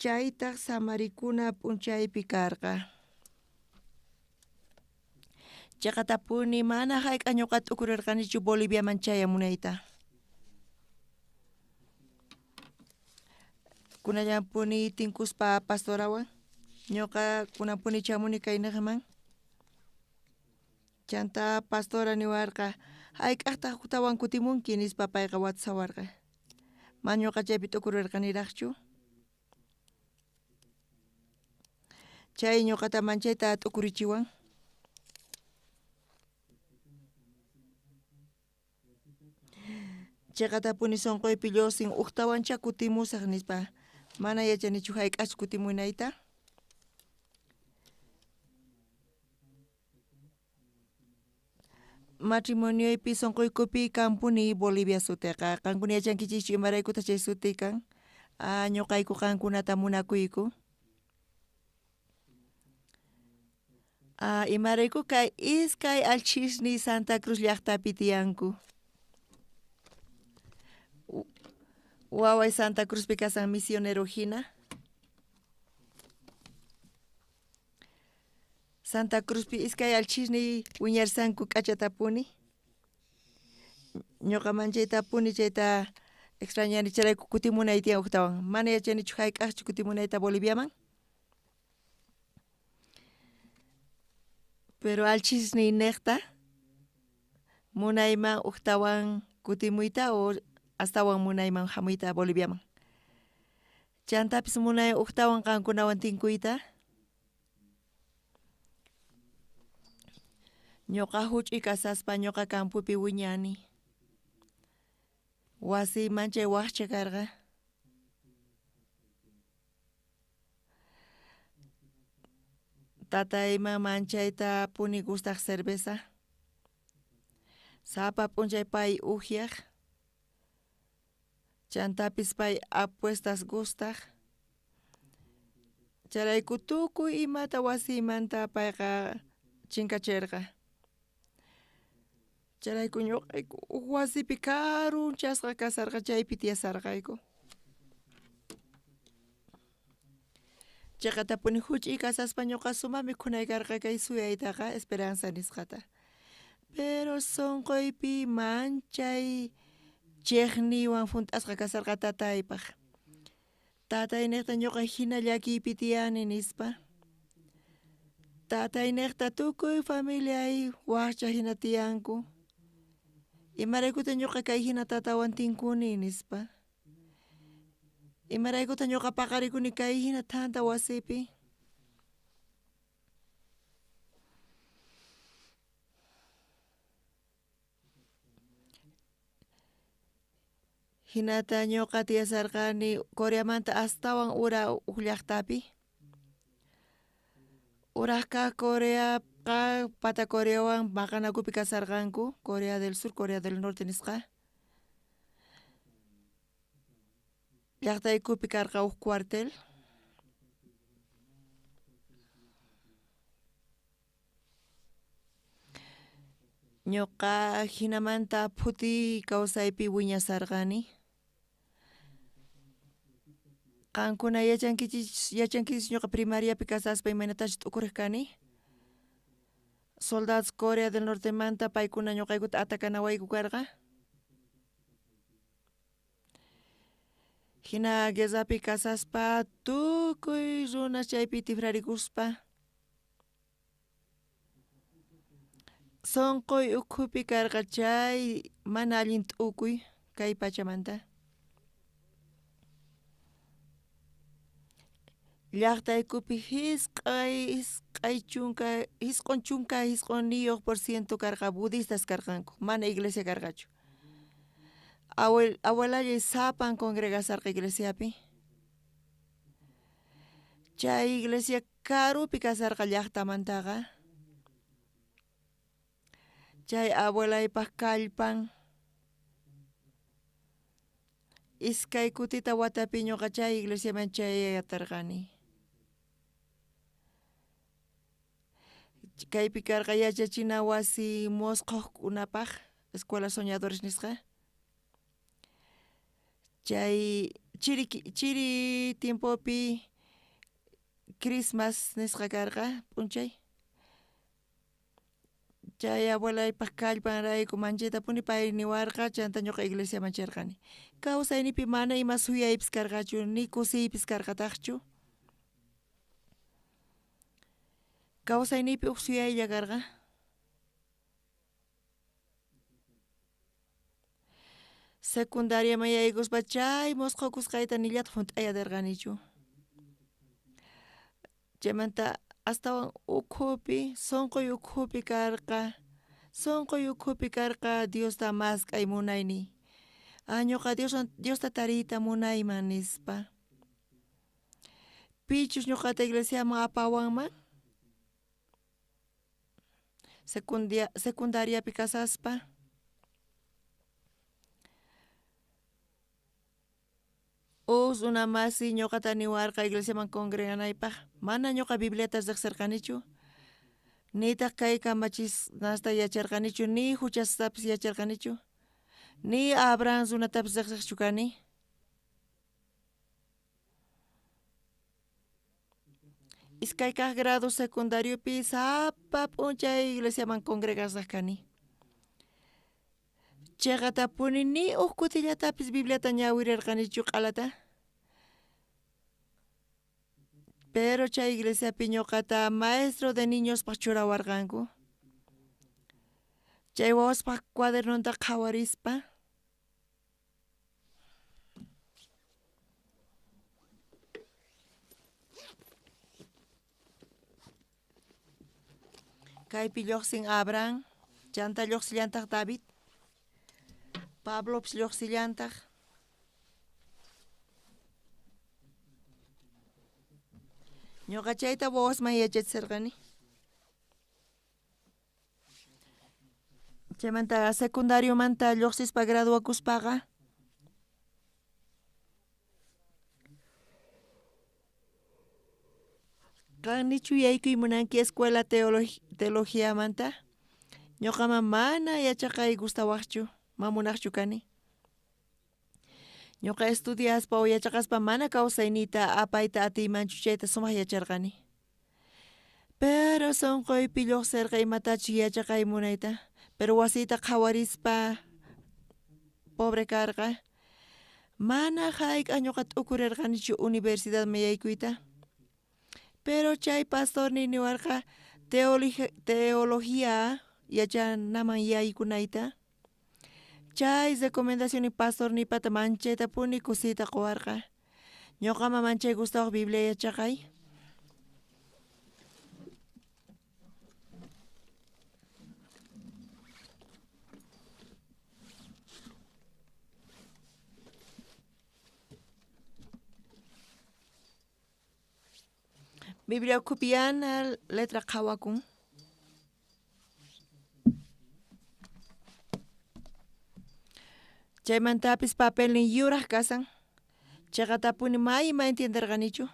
S10: Chaytaq samarikuna p'unchaypi karqa. Chaqatapuni mana hayk'a ñuqa t'ukurirqanichu Boliviaman chayamunayta. Kunallanpuni tinkuspa pastorawan ñuqa kunanpuni chamuni kayniqman. Chanta pastora niwarqa hayk'aqtaq huktawan kutimunki nispa payqa watsawarqa. Man ñuqa chaypi t'ukurirqaniraqchu. Chay ñuqata manchayta t'ukurichiwan. Chaqatapuni sunquypi lluqsin uktawancha kutimusaq nispa. Mana yachanichu hayk'achu kutimunayta. Matrimonioypi sonqoykupi kanpuni Bolivia suteqa. Qankuna yachankichischu imaraykutaq chay suti kan? Ah, ñuqayku qankunata munakuyku. Ah, imarayku kay iskay allchhisniy Santa Cruz llaqtapi tiyanku. Waway Santa Cruzpi kasan misionero hina. Santa Cruzpi iskay allchhisniy wiñarsanku k'achatapuni. Ñuqa manchaytapuni chayta extrañani chayrayku kutimunay tiyan huktawan. Mana yachanichu hayk'aqchu kutimunayta Boliviaman. Pero allchhisniy niqta munayman huktawan kutimuyta o astawan munayman hamuyta Boliviaman. Chantapis munay huktawan qankunawan tinkuyta. Ñuqa huch'uy kasaspa ñuqa campopi wiñani. Wasiy manchay waqcha karqa. Tatayman manchayta puni gustaq cerveza. Sapa p'unchay pay uhyaq. Chantapis pay apuestas gustaq. Chayrayku tukuy imata wasiymanta payqa chinkachirqa. Chayrayku ñuqayku huk wasipi karunchasqa kasarqa chaypi tiyasarqayku. Chayqatapuni huch'uy kasaspa ñuqa suma mikhunay karqa kay suyaytaqa esperanza nisqata. Pero sunquypi manchay chiqniywan hunt'asqa kasarqa tataypaq. Tatay niqta ñuqa hina llakiypi tiyani nispa. Tatay niqta tukuy familiay waqcha hina tiyanku. Imaraykutaq ñuqa kay hina tatawan tinkuni nispa. Imaraykutaq ñuqa paqarikuni kay hina thanta wasipi. Hinata ñuqa tiyasarqani Coreamanta astawan ura huk llaqtapi. Uraqkaq Coreaqa pata Coreawan maqanakupi kasarqanku, Corea del Sur, Corea del Norte nisqa. Llaqtaykupi karqa huk cuartel. Ñuqa hinamanta phuti kawsaypi wiñasarqani. Qankuna yachankichis ñuqa primariapi kasaspa imaynatachus t'ukuriq kani. Soldados Corea del Nortemanta paykuna ñuqaykuta atakanawayku karqa. Hina guerrapi kasaspa tukuy runas chaypi tifrarikuspa. Sunquy ukhupi karqa chay mana allin t'ukuy kay pachamanta. Llaqtaykupi 99% karqa budistas karqanku, mana iglesia karqachu. Abuelallay sapan congregasarqa iglesiapi. Chay iglesia karupi kasarqa llaqtamantaqa. Chay abuelaypaq kallpan. Iskay kutita watapi ñuqa chay iglesiaman chayatarqani. Kaypi karqa yachachina wasi mosqoqkunapaq, escuela soñadores nisqa. Chay chiri tiempopi Christmas nisqa karqa p'unchay. Chay abuelaypaq kallpanrayku manchaytapuni pay niwarqa chanta ñuqa iglesiaman chayarqani. Kawsaynipi mana ima suyaypis karqachu ni kusiypis karqataqchu. Kawsaynipi huk suyaylla karqa. Secundariaman yaykuspa chay mosqokusqayta nillataq hunt'ayatarqanichu. Chaymanta astawan ukhupi, sunquy ukhupi karqa, sunquy ukhupi karqa Diosta mask'ay munayniy. Ah, ñuqa Diosta tariyta munayman nispa. Pichus ñuqata iglesiaman apawanman? Secundariapi kasaspa. Uj runa masi ñuqata niwarqa iglesiaman congreganaypaq, mana ñuqa Bibliata riqsirqanichu, nitaq kay kamachisnasta yacharqanichu, ni huchastapis yacharqanichu, ni Abraham runatapis riqsiqchu kani. Iskay kaq grado secundariopi sapa p'unchay iglesiaman congregasaq kani. Chayqatapuni ni uj kutillatapis Bibliata ñawirirqanichu q'alata. Pero chay iglesiapi ñuqata maestro de niñospaq churawarqanku. Chay wawaspaq cuadernonta qhawarispa. Kaypi lluqsin Abraham, chanta lluqsillantaq David, Pablopis lluqsillantaq. Ñuqa chayta wawasman yachachisarqani. Chaymanta secundariomanta lluqsispa graduakuspaqa qan nichu yaykuy munanki escuela teologiamanta? Ñuqaman mana yachaqay gustawaqchu, mamunaqchu kani. Ñuqa estudiaspa o yachaqaspa mana kawsayniyta apayta atiymanchu chayta sumaq yacharqani. Pero sunquypi lluqsirqa imatachu yachaqay munayta, pero wasiyta qhawarispa pobre karqa. Mana hayk'aq ñuqa t'ukurirqanichu universidadman yaykuyta. Pero chay pastorniy niwarqa teología yachanaman yaykunayta. Chay recomendación pastorniypata manchaytapuni kusiyta quwarqa. Ñuqaman manchay gustawaq Biblia yachaqay. Biblia ukhupi yana letra qhawakun. Chaymantapis papelnin yuraq kasan. Chayqatapuni may ima entienderqanichu.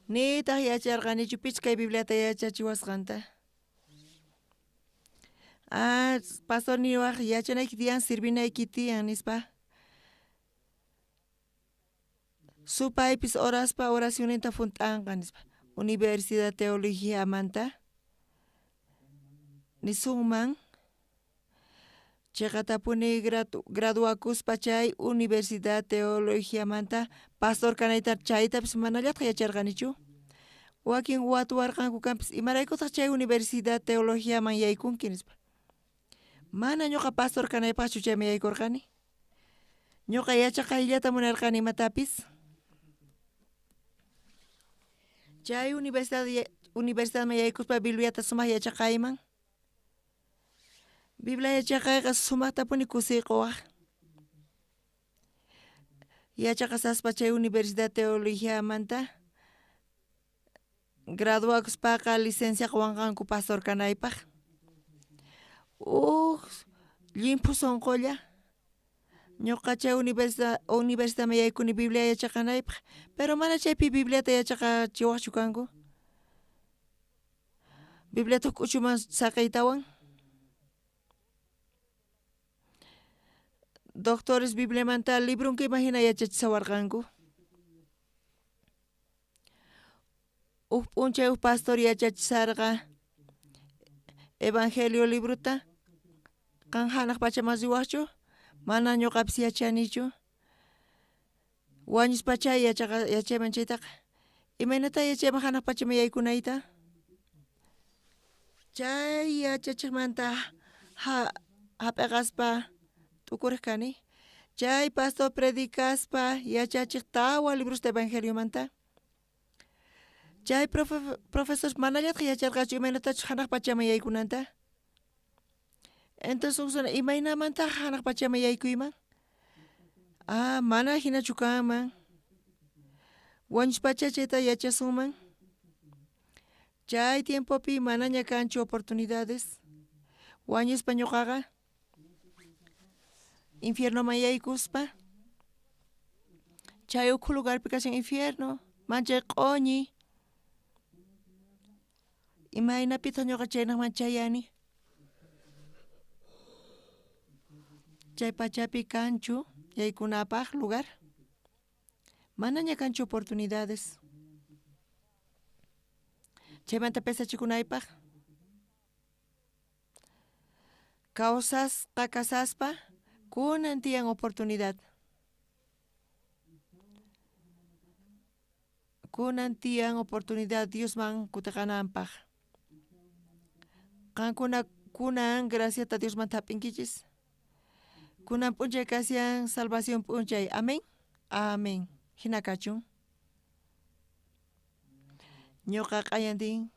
S10: Nitaq yacharqanichu pich kay Bibliata yachachiwasqanta. Ah, pastor niwaq yachanayki tiyan sirvinayki tiyan nispa. Supaypis oraspa oracionninta junt'anqa nispa. Universidad teologiamanta nisunman chayqatapuni graduakuspa chay universidad teologiamanta pastor kanayta chaytapis manallataq yacharqanichu. Wakin watuwarqanku kanpis imaraykutaq chay universidad teologiaman yaykunki nispa. Mana ñuqa pastor kanaypaqchu chayman yaykurqani. Ñuqa yachaqayllata munarqani imatapis. Chay universidadman yaykuspa Bibliata sumaq yachaqayman. Biblia yachaqayqa sumaqtapuni kusiy quwaq. Yachaqasaspa chay universidad teologiamanta graduakuspaqa licencia quwanqanku pastor kanaypaq. Uj llimphu sunqulla ñuqa chay universidadman yaykuni Biblia yachaqanaypaq, pero mana chaypi Bibliata yachaqachiwaqchu kanku. Bibliata k'uchuman saqiytawan. Doctores Bibliamanta libronkiman hina yachachisawarqanku. Uj p'unchay uj pastor yachachisarqa Evangelio librota. Qan hanaq pachaman riwaqchu? Mana ñuqapis yachanichu. Wañuspachay yachayman chaytaqa. Imaynata yachayman hanaq pachaman yaykunayta? Chay yachachiqmanta hap'iqaspa t'ukuriq kani. Chay pastor predicaspa yachachiq tawa librosta Evangeliomanta. Chay profesor manallataq yacharqachu imaynatachus hanaq pachaman yaykunanta. Entonces imaynamantaq hanaq pachaman yaykuyman? Ah, mana hinachu kanman. Wañuspacha chayta yachasunman. Chay tiempopi manaña kanchu oportunidades. Wañuspa ñuqaqa infiernoman yaykuspa chay ukhu lugarpi kashan infierno, manchay q'uñi. Imaynapitaq ñuqa chaynaqman chayani? Chay pachapi kanchu yaykunapaq lugar? Manaña kanchu oportunidades. Chaymanta pesachikunaypaq kawsasqa kasaspa kunan tiyan oportunidad. Kunan tiyan oportunidad Diosman kutiqananpaq. Qankuna kunan graciata Diosman hap'inkichis. Kunan p'unchay kashan salvación p'unchay. Amén. Amén. Hina kachun. Ñuqa q'ayantin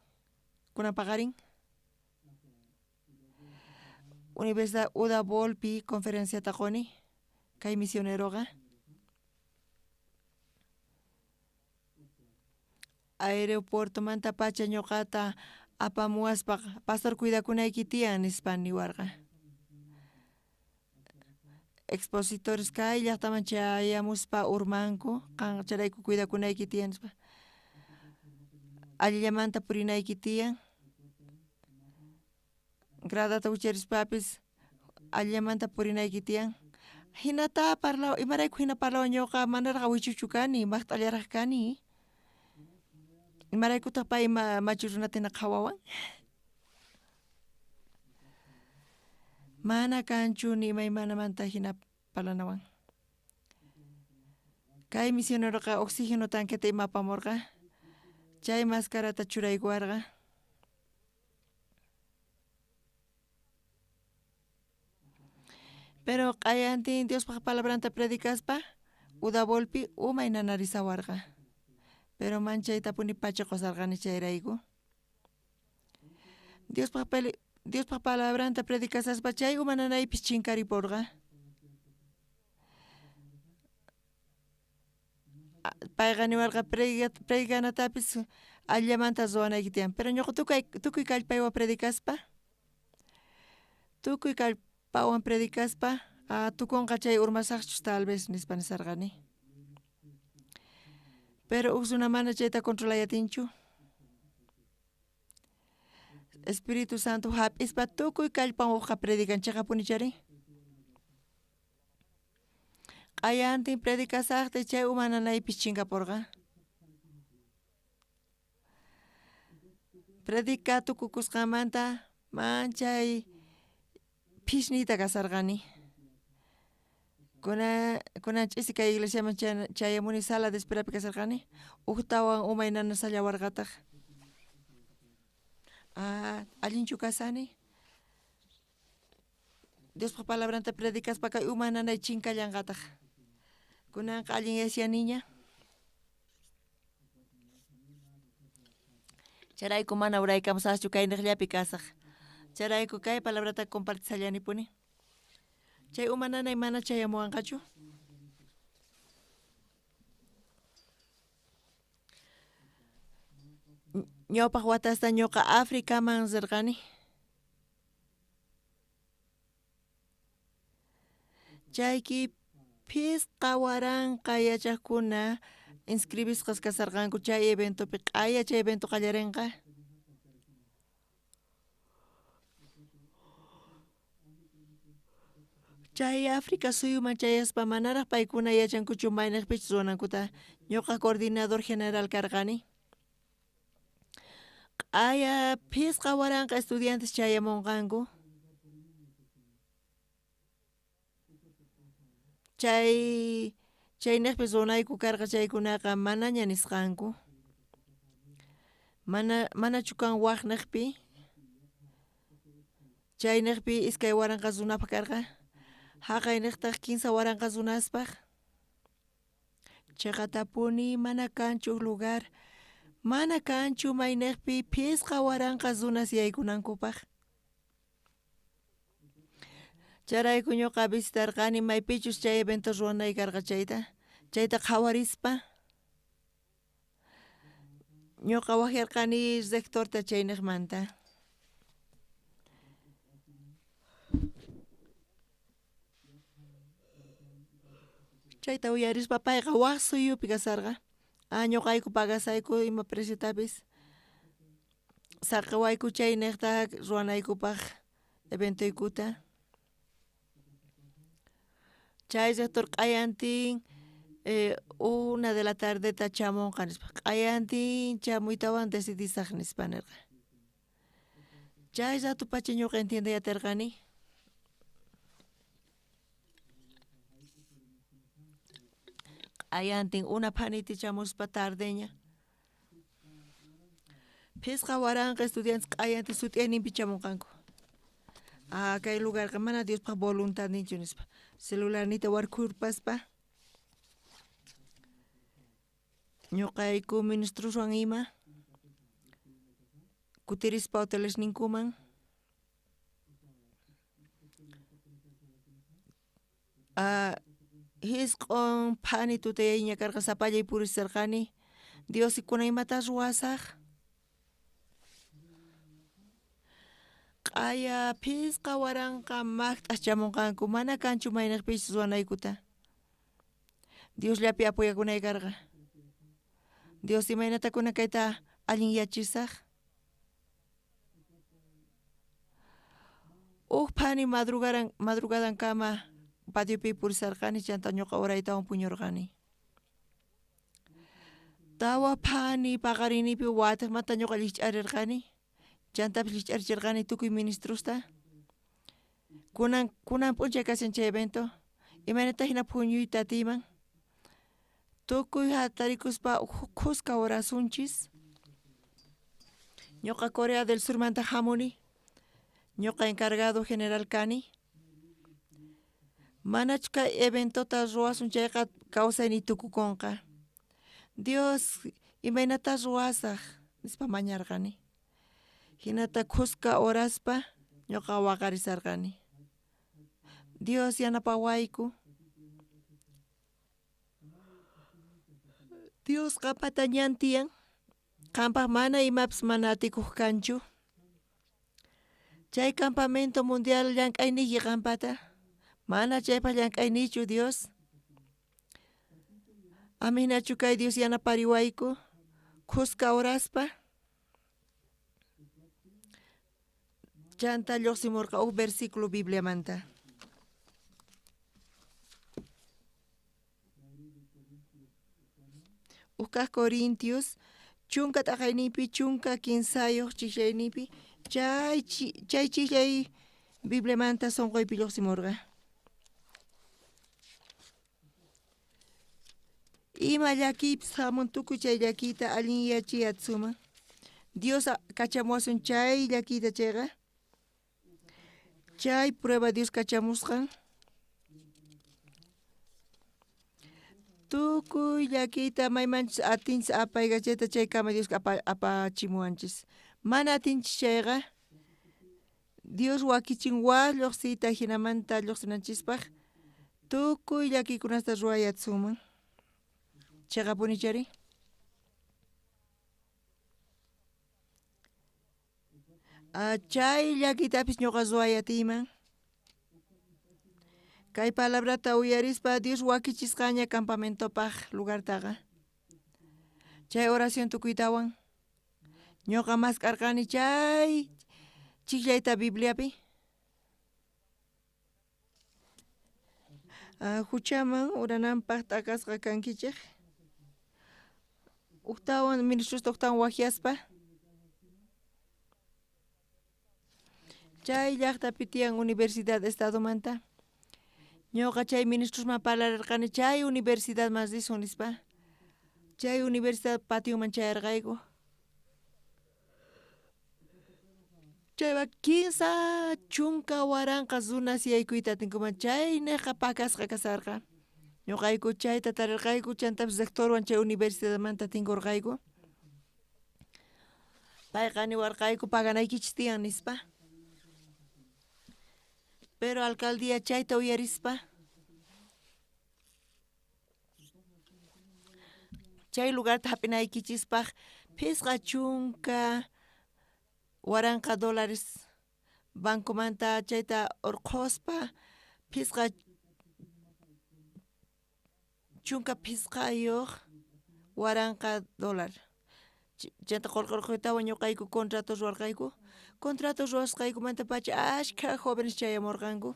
S10: kunan paqarin Universidad Uda Volpi conferenciata quni kay misioneroqa aeropuertomantapacha ñuqata apamuwaspa pastor cuidakunayki tiyan nispa niwarqa. Expositores kay llaqtaman chayamuspa urmanku qan chayrayku cuidakunayki tiyan nispa. Allillamanta purinayki tiyan. Gradata wicharispapis allillamanta purinayki tiyan. Hinata parlaw imarayku hina parlawan ñuqa manaraq awichuchu kani maqt'allaraq kani. Imaraykutaq pay machu runata hina qhawawan? Mana kanchu ni imaymanamanta hina parlanawan. Kay misioneroqa oxígeno tanqueta ima apamurqa. Chay mascarata churaykuwarqa. Pero q'ayantin Diospaq palabranta predicaspa Udavolpi umay nanarisawarqa. Pero manchaytapuni pacha qusarqani chayrayku. Diospaq palabranta predicasaspa chay uma nanaypis chinkaripurqa. Payqa niwarqa predicanatapis allamanta ruwanayki tiyan. Pero ñuqa tukuy kallpaywan predicaspa, tukuy kallpawan predicaspa, tukunqa chay urmasaqchus tal vez nispa nisarqani. Pero huk runa mana chayta controlayatinchu. Espíritu Santo hap'ispa tukuy kallpan hukqa predican chiqapuni chari. Q'ayantin predicasaqtay chay uma nanaypis chinkapurqa. Predica tukukusqanmanta manchay phisniyta kasarqani. Kunan ch'isi kay iglesiaman chayamuni sala de esperapi kasarqani. Ujtawan umay nanasallawarqataq. Allinchu kasani. Diospaq palabranta predicaspa kay uma nanay chinkallanqataq. Kunanqa allin yashaniña. Chayrayku mana uraykamusaqchu kay niqllapi kasaq. Chayrayku kay palabrata compartisallanipuni. Chay uma nanay mana chayamuwanqachu. Ñawpaq watasta ñuqa Africaman rirqani. Chayki phisqa waranqa yachaqkuna inscribisqas kasarqanku chay eventopi q'aya chay evento qallarinqa. Chay África suyuman chayaspa manaraq paykuna yachankuchu mayniqpichus ruwanankuta. Ñuqa coordinador general karqani. Q'aya phisqa waranqa estudiantes chayamunqanku. Chay chayniqpi runayku karqa chaykunaqa manaña nisqanku. Manachu kan waqniqpi. Chayniqpi 2000 runapaq karqa. Haqayniqtaq 3000 runaspaq. Chiqatapuni mana kanchu lugar. Mana kanchu mayniqpi 5000 runas yaykunankupaq. Chayrayku ñuqa visitarqani maypichus chay evento ruwanay karqa chayta. Chayta qhawarispa. Ñuqa waqyarqani rectorta chayniqmanta. Chayta uyarispa payqa waj suyupi kasarqa. Ah, ñuqayku pagasayku ima preciotapis. Saqiwayku chayniqta ruwanaykupaq eventoykuta. Chay rector q'ayantin una de la tardeta chamunqa nispa. Q'ayantin chamuytawan decidisaq nispa nirqa. Chay rato pacha ñuqa entiendey atirqani. Q'ayantin una phaniti chamuspa tardeña. 5000 estudiantes q'ayantin sut'iyayninpi chamunqanku. Ah, kay lugarqa mana Diospaq voluntadninchu nispa. Celularniyta warkhurpaspa ñuqayku ministroswan ima kutirispa hotelesninkuman jisq'on phani tutayayña karqa sapallay purisarqani. Dios kuna imata ruwasaq. Q'aya 5000 maqt'as chamunqanku mana kanchu mayniqpis ruwanaykuta. Diosllapi apoyakunay karqa. Dios imaynata kuna kayta allinyachisaq. Uj phani madrugadankama patiopi purisarqani chanta ñuqa uraytawan puñurqani. Tawa phani paqarinipi watiqmanta ñuqa llikch'arirqani. Chantapis llikch'arichirqani tukuy ministrosta. Kunan p'unchay kashan chay evento. Imaynata hina puñuyta atiyman. Tukuy hatarikuspa khuska orasunchis. Ñuqa Corea del Surmanta hamuni. Ñuqa encargado general kani. Manachu kay eventota ruwasun chayqa kawsayniy tukukunqa. Dios imaynata ruwasaq nispa mañarqani. Hinata khuska oraspa ñuqa waqarisarqani. Dios yanapawayku. Dios qanpata ñan tiyan. Qanpaq mana imapis mana atikuq kanchu. Chay campamento mundial llank'ayniyki qanpata. Mana chaypaq llank'ayniychu Dios. Aminachu kay Dios yanapariwayku. Khuska oraspa. Chanta lluqsimurqa uj versículo Bibliamanta. Uj Corintios chunka t'aqayninpi chunka kinsayuq chikchayninpi chay chikchay Bibliamanta sunquypi lluqsimurqa. Ima llakiypis hamun tukuy chay llakiyta allinyachiy atsuman. Dios kachamuwasun chay llakiyta chayqa. Chay prueba Dios kachamusqan. Tukuy llakiyta maymanchis atinchis apaykachayta chaykama Dios apachimuwanchis. Mana atinchis chayqa Dios wakichin waj lluqsiyta hinamanta lluqsinanchispaq tukuy llakiykunasta ruway atsuman. Chayqapuni chari. Chay llakiytapis ñuqa ruway atiyman. Kay palabrata uyarispa Dios wakichisqaña campamentopaq lugartaqa. Chay oración tukuytawan. Ñuqa mask'arqani chay chiqllayta Bibliapi. Huchaman urananpaq t'akasqa kankichik. Ujtawan ministrosta ujtawan waqyaspa. Chay llaqtapi tiyan universidad estadomanta. Ñuqa chay ministrosman parlarirqani chay universidadman risun nispa. Chay universidad patioman chayarqayku. Chayqa 30,000 runas yaykuyta atinkuman chayniqqa pakasqa kasarqa. Ñuqayku chayta tarirqayku chantapis rectorwan chay universidadmanta tinkurqayku. Payqa niwarqayku paganaykichis tiyan nispa. Pero alcaldía chayta uyarispa chay lugarta hap'inaykichispaq 50,000 dólares bancomanta chayta urqhuspa 55,000 dólar. Chanta qolqorquytawan ñuqayku contrato ruwarqayku. Contrato ruwasqaykumantapacha ashkha jóvenes chayamurqanku.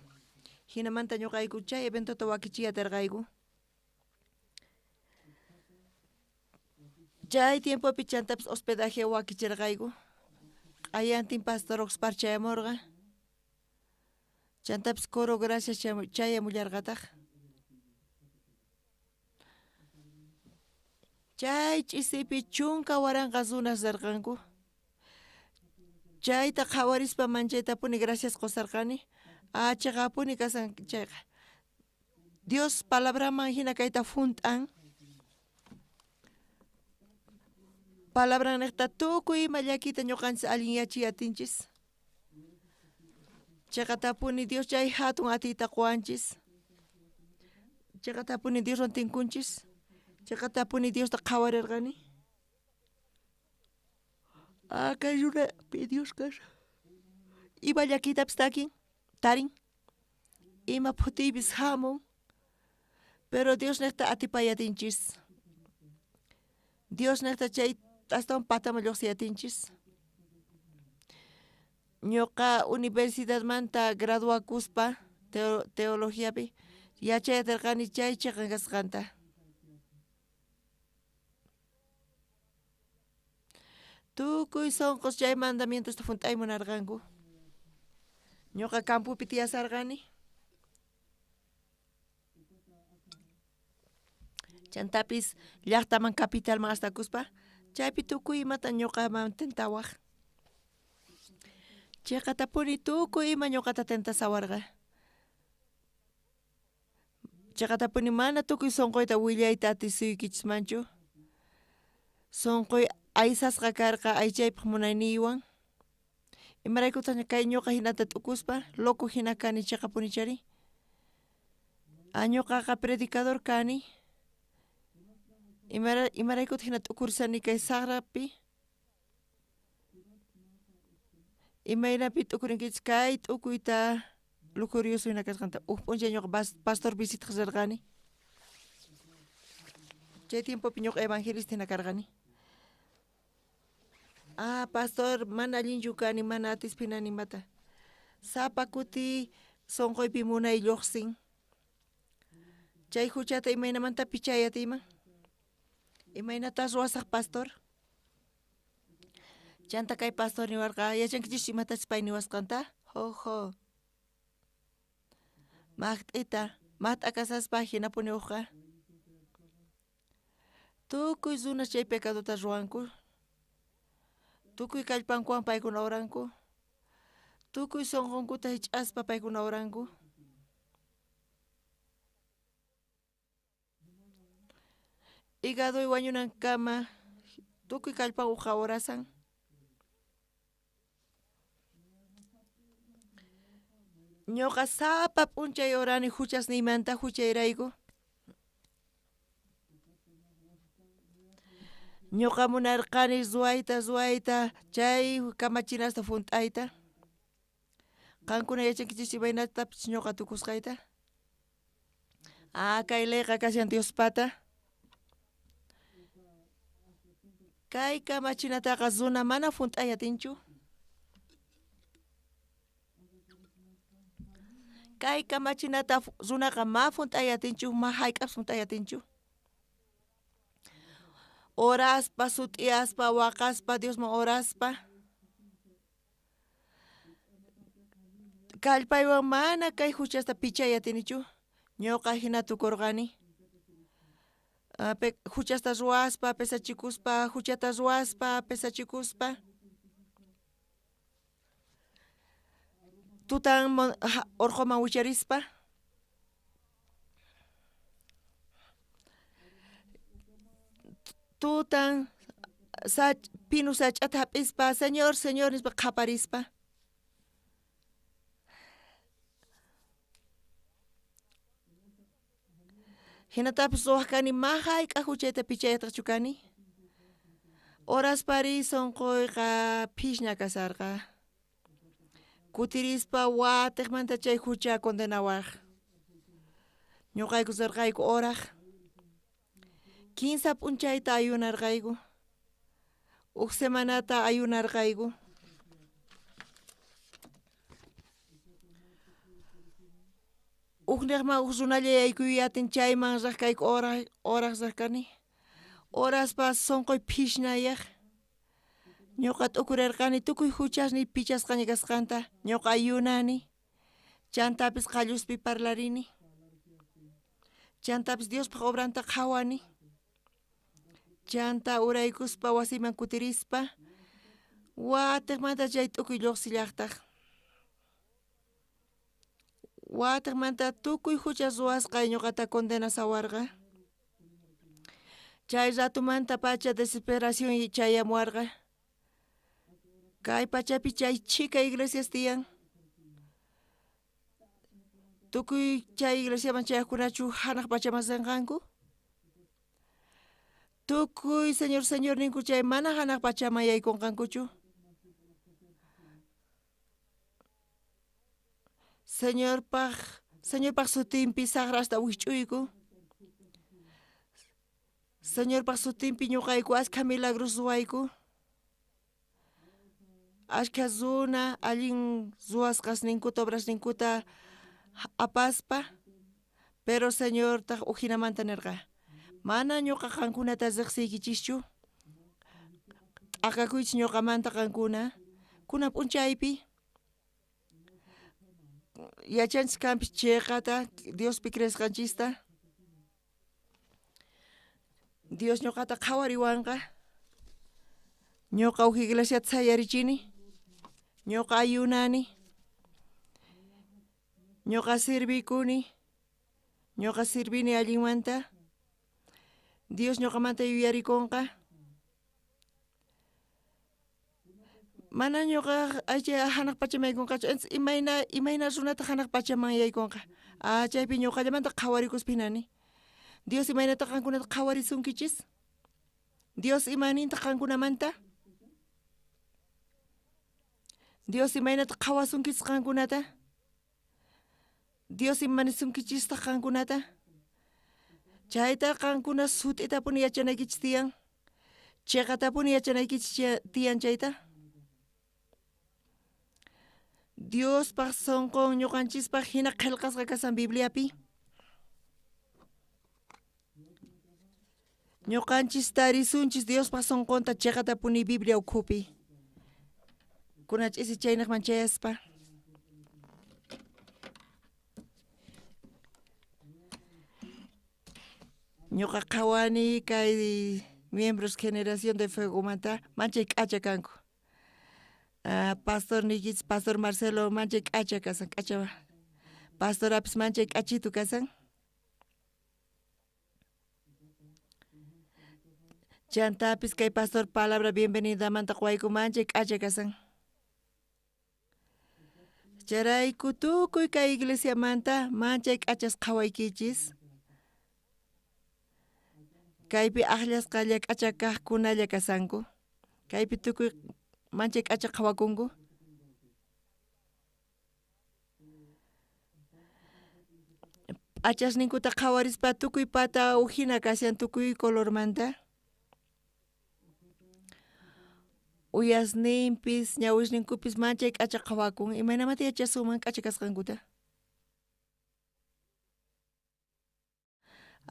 S10: Hinamanta ñuqayku chay eventota wakichiy atirqayku. Chay tiempopi chantapis hospedaje wakichirqayku. Q'ayantin pastor Oxpar chayamurqa. Chantapis coro gracias chayamullarqataq. Chay ch'isipi 10,000 runas rirqanku. Chayta qhawarispa manchaytapuni gracias qusarqani. Chiqapuni kasan chayqa. Dios palabraman hina kayta junt'an. Palabran niqta tukuy ima llakita ñuqanchis allinyachiy atinchis. Chiqatapuni Dios chay hatun atiyta quwanchis. Chiqatapuni Dioswan tinkunchis. Chiqatapuni Diosta qhawarirqani. Kay runapi Dios kashan. Ima llakitapis takin, tarin. Ima phutiypis hamun. Pero Dios niqta atipay atinchis. Dios niqta chay astawan pataman lluqsiy atinchis. Ñuqa universidadmanta graduakuspa teologiapi yachay atirqani chay chiqan kasqanta. Tukuy sunqus chay mandamientosta junt'ay munarqanku. Ñuqa campopi tiyasarqani. Chantapis llaqtaman capitalman astakuspa chaypi tukuy imata ñuqaman tentawaq. Chiqatapuni tukuy ima ñuqata tentasawarqa. Chiqatapuni mana tukuy sunquyta willayta atisuykichismanchu. Sunquy aysasqa karqa aychaypaq munayniywan. Imaraykutaq kay ñuqa hinata t'ukuspa loco hina kani chiqapuni chari. Ñuqaqa predicador kani. Imaraykutaq hina t'ukursani kay saqrapi. Imaynapi t'ukurinkichis kay t'ukuyta lujurioso hina kasqanta. Uj p'unchay ñuqa pastor visitaq rirqani. Chay tiempopi ñuqa evangelista hina karqani. Pastor, mana allinchu kani, mana atispa hina nimata. Sapa kuti sunquypi munay lluqsin. Chay huchata imaynamanta pichay atiyman. Imaynatas ruwasaq pastor. Chanta kay pastor niwarqa, yachankichischu imatachus pay niwasqanta? Ho ho. Maqt'ita, mat'a kasaspa hinapuni uqqa. Tukuy runas chay pecadota ruwanku. Tukuy kallpankuwan paykuna oranku. Tukuy sunqunkuta hich'aspa paykuna oranku. Hígadoy wañunankama tukuy kallpan uqa orasan. Ñuqa sapa p'unchay orani huchasniymanta huchayrayku. Ñuqa munarqani ruwayta ruwayta chay kamachinasta junt'ayta. Qankuna yachankichis imaynatapis ñuqa tukusqayta. Kay leyqa kashan Diospata. Kay kamachinataqa runa mana junt'ay atinchu. Kay kamachinata runaqa ma junt'ay atinchu, ma hayk'apis junt'ay atinchu. Oraspa, sut'iyaspa, waqaspa, Diosman oraspa. Kallpaywan mana kay huchasta pichay atinichu. Ñuqa hina tukurqani. Huchasta ruwaspa, pesachikuspa, huchata ruwaspa, pesachikuspa. Tutan urquman wicharispa. Tutan pinu sach'ata hap'ispa, Señor, Señor nispa qhaparispa. Hinatapis ruwaq kani ma hayk'aq huchayta pichayataqchu kani. Oraspari sonqoyqa phishña kasarqa. Kutirispa watiqmanta chay hucha condenawaj. Ñuqayku sarqayku oraj. Kinsa p'unchayta ayunarqayku. Uj semanata ayunarqayku. Ujniqman uj runalla yaykuyyatin chayman rajkayku oraj rajkani. Oraspa sonqoy phishnayaj. Ñuqa t'ukurarqani tukuy huchasniy pichasqaña kasqanta ñuqa ayunani. Chantapis qalluspi parlarini. Chantapis Diospaq obranta qhawani. Chanta uraykuspa wasiman kutirispa watiqmanta chay t'ukuy lluqsillaqtaq. Watiqmanta tukuy hucha ruwasqay ñuqata condenasawarqa. Chay ratumanta pacha desesperación chayamuwarqa. Kay pachapi chay chhika iglesias tiyan. Tukuy chay iglesiaman chayaqkunachu hanaq pachaman rinqanku. Tukuy señor señor ninku chay mana hanaq pachaman yaykunqankuchu. Señorpaq sutinpi saqrasta wikch'uyku. Señorpaq sutinpi ñuqayku ashkha milagros ruwayku. Ashkha runa allin ruwasqasninkuta obrasninkuta apaspa, pero Señortaq ujinamanta nirqa: mana ñuqa qankunata riqsiykichischu. T'aqakuychis ñuqamanta qankuna. Kuna p'unchaypi yachanchis kanpis chiqata Diospi creesqanchista. Dios ñuqata qhawariwanqa. Ñuqa uj iglesiata sayarichini. Ñuqa ayunani. Ñuqa sirvikuni. Ñuqa sirvini allinmanta. Dios ñuqamanta yuyarikunqa. Mana ñuqa aycha hanaq pachaman yaykunqachu. Entonces imayna runata hanaq pachaman yaykunqa. Ah, chaypi ñuqallamanta qhawarikuspa hinani. Dios imaynata qankunata qhawarisunkichis? Dios imanintaq qankunamanta? Dios imaynata qhawasunkichis qankunata? Dios imannisunkichistaq qankunata? Chayta qankuna sut'itapuni yachanaykichis tiyan. Chiqatapuni yachanaykichis tiyan chayta. Diospaq sonqon ñuqanchispaq hina qillqasqa kasan Bibliapi. Ñuqanchis tarisunchis Diospaq sonqonta chiqatapuni Biblia ukhupi. Kuna ch'isi chaynaqman chayaspa. Ñuqa qhawani kay miembros generación de fuegomanta manchay k'acha kanku. Pastor niykichis, Pastor Marcelo manchay k'acha kasan, k'acha pastorapis manchay k'achitu kasan. Chantapis kay pastor palabra bienvenidamanta qhawayku manchay k'acha kasan. Chayrayku tukuy kay iglesiamanta manchay k'achas qhawaykichis. Kaypi aqllasqalla k'acha kaqkunalla kasanku. Kaypi tukuy manchay k'acha qhawakunku. P'achasninkuta qhawarispa tukuy pata ujina kashan tukuy colormanta. Uyasninpis ñawisninkupis manchay k'acha qhawakun. Imaynamanta yachasunman k'acha kasqankuta?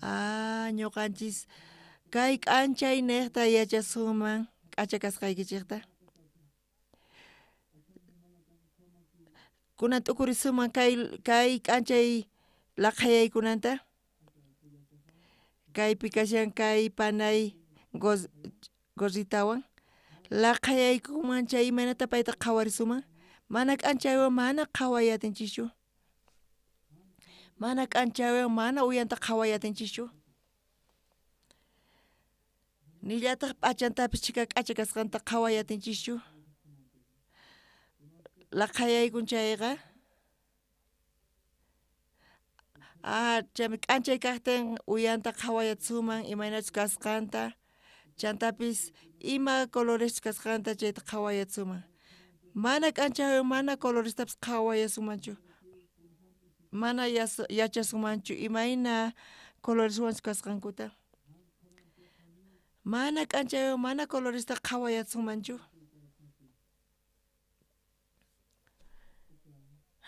S10: Ah, ñuqanchis kay k'anchay niqta yachasunman k'acha kasqaykichikta. Kunan t'ukurisuman kay k'anchay laqhayaykunanta. Kaypi kashan kay panay gorritawan. Laqhayaykuman chay imaynata payta qhawarisuman. Mana k'anchaywan mana qhaway atinchischu. Mana k'anchaywan mana uyanta qhaway atinchischu. Nillataq p'achantapis chhika k'acha kasqanta qhaway atinchischu. Laqhayaykun chayqa. Ah, chaymi k'anchay kaqtin uyanta qhawayatsuman imaynachus kasqanta. Chantapis ima colores kasqanta chayta qhawayatsuman. Mana k'anchaywan mana colorestapis qhawayasumanchu. Mana yachasumanchu imayna coloreswanchus kasqankuta. Mana k'anchaywan mana coloresta qhawayatsumanchu.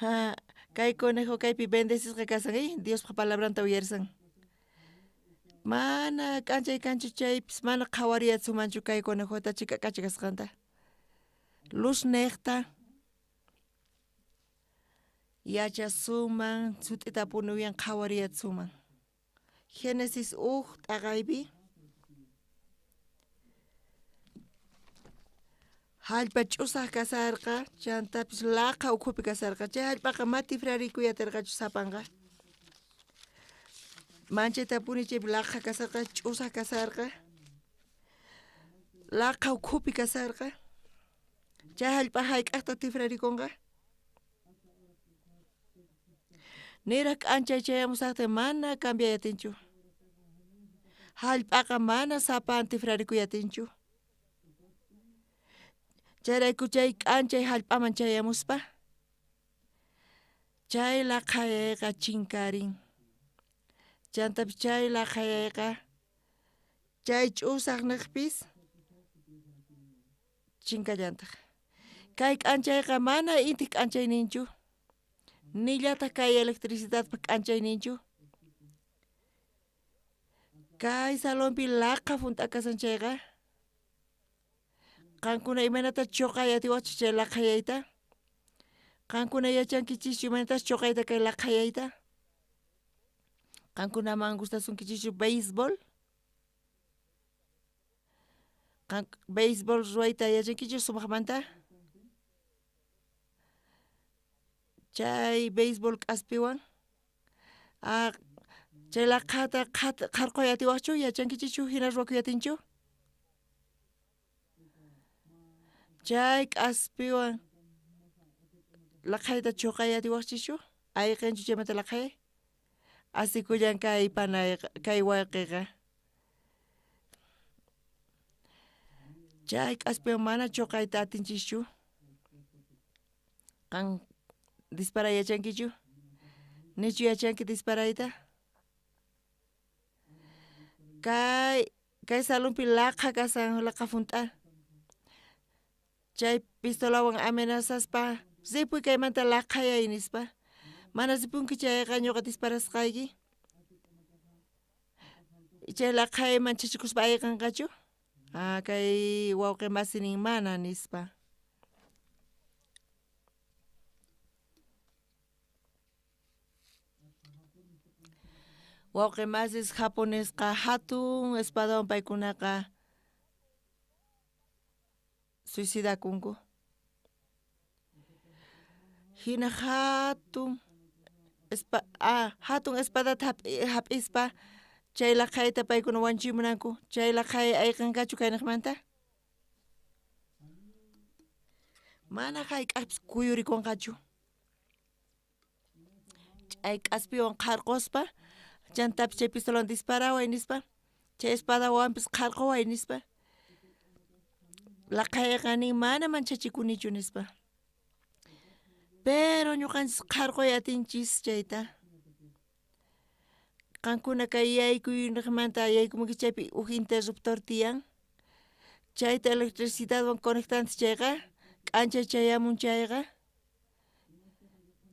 S10: Ha, kay conejo kaypi bendecisqa kasan, Diospa palabranta uyarisan. Mana k'anchay kanchu chaypis mana qhawariyatsumanchu kay conejota chika k'acha kasqanta. Luz nejta yachasuman, sut'itapuni uyan qhawariyatsuman. Génesis uj t'aqaypi Jallp'a ch'usaj kasarqa, chantapis laqha ukhupi kasarqa. Chay jallp'aqa matifrarikuy aterqachu sapanqa. Manchaytapuni chaypi laqha kasarqa, ch'usaj kasarqa. Laqha ukhupi kasarqa. Chay jallp'a jayk'ajta tifrarikunqa. Niraj k'anchay chayamusajtin mana cambiay atinchu. Jallp'aqa mana sapan tifrarikuy atinchu. Chayrayku chay k'anchay jallp'aman chayamuspa chay laqhayayqa chinkarin. Chantapis chay laqhayayqa chay ch'usaj nejpis chinkallantaj. Kay k'anchayqa mana intij k'anchayninchu, nillataj kay electricidadpa k'anchayninchu. Kay salonpi laqha junt'a kasan chayqa, qankuna imaynata choqay atiwaqchis chay laqhayayta? Qankuna yachankichischu imaynatas choqayta kay laqhayayta? Qankunaman gustasunkichischu béisbol? Qan béisbol ruwayta yachankichu sumaqmanta? Chay béisbol k'aspiwan chay laqhata qharqoy atiwaqchu yachankichischu hina ruwakuy atinchu? Chay k'aspiwan laqhayta choqay atiwaqchischu? Ayqenchu chaymanta laqhay? Asikullan kay panayqa kay wayqiqa. Chay k'aspiwan mana choqayta atinchischu. Qan disparay yachankichu? Nichu yachanki disparayta? Kay kay salonpi laqha kasan laqha junt'a. Chay pistolawan amenazaspa ripuy kaymanta laqhayay nispa. Mana ripunki chayqa ñuqa disparasqayki. Chay laqhayman chachikuspa ayqanqachu? Ah, kay wawqi masi nin mana nispa. Wawqi masis japonesqa hatun espadawan paykunaqa suicidakunku. Hina hatun hatun espadata hap'ispa chay laqhayta paykuna wanchimunanku. Chay laqhay ayqankachu kayniqmanta? Mana hayk'aqpis kuyurikunqachu. Chay k'aspiwan qharquspa chantapis chay pistolawan disparaway nispa, chay espadawanpis qharquway nispa. Laqhayqa nin mana manchachikunichu nispa. Pero ñuqanchis qharquy atinchis chayta. Qankuna kay yaykuyniqmanta yaykumunki chaypi uj interruptor tiyan. Chayta electricidadwan conectanchis chayqa, k'anchay chayamun chayqa.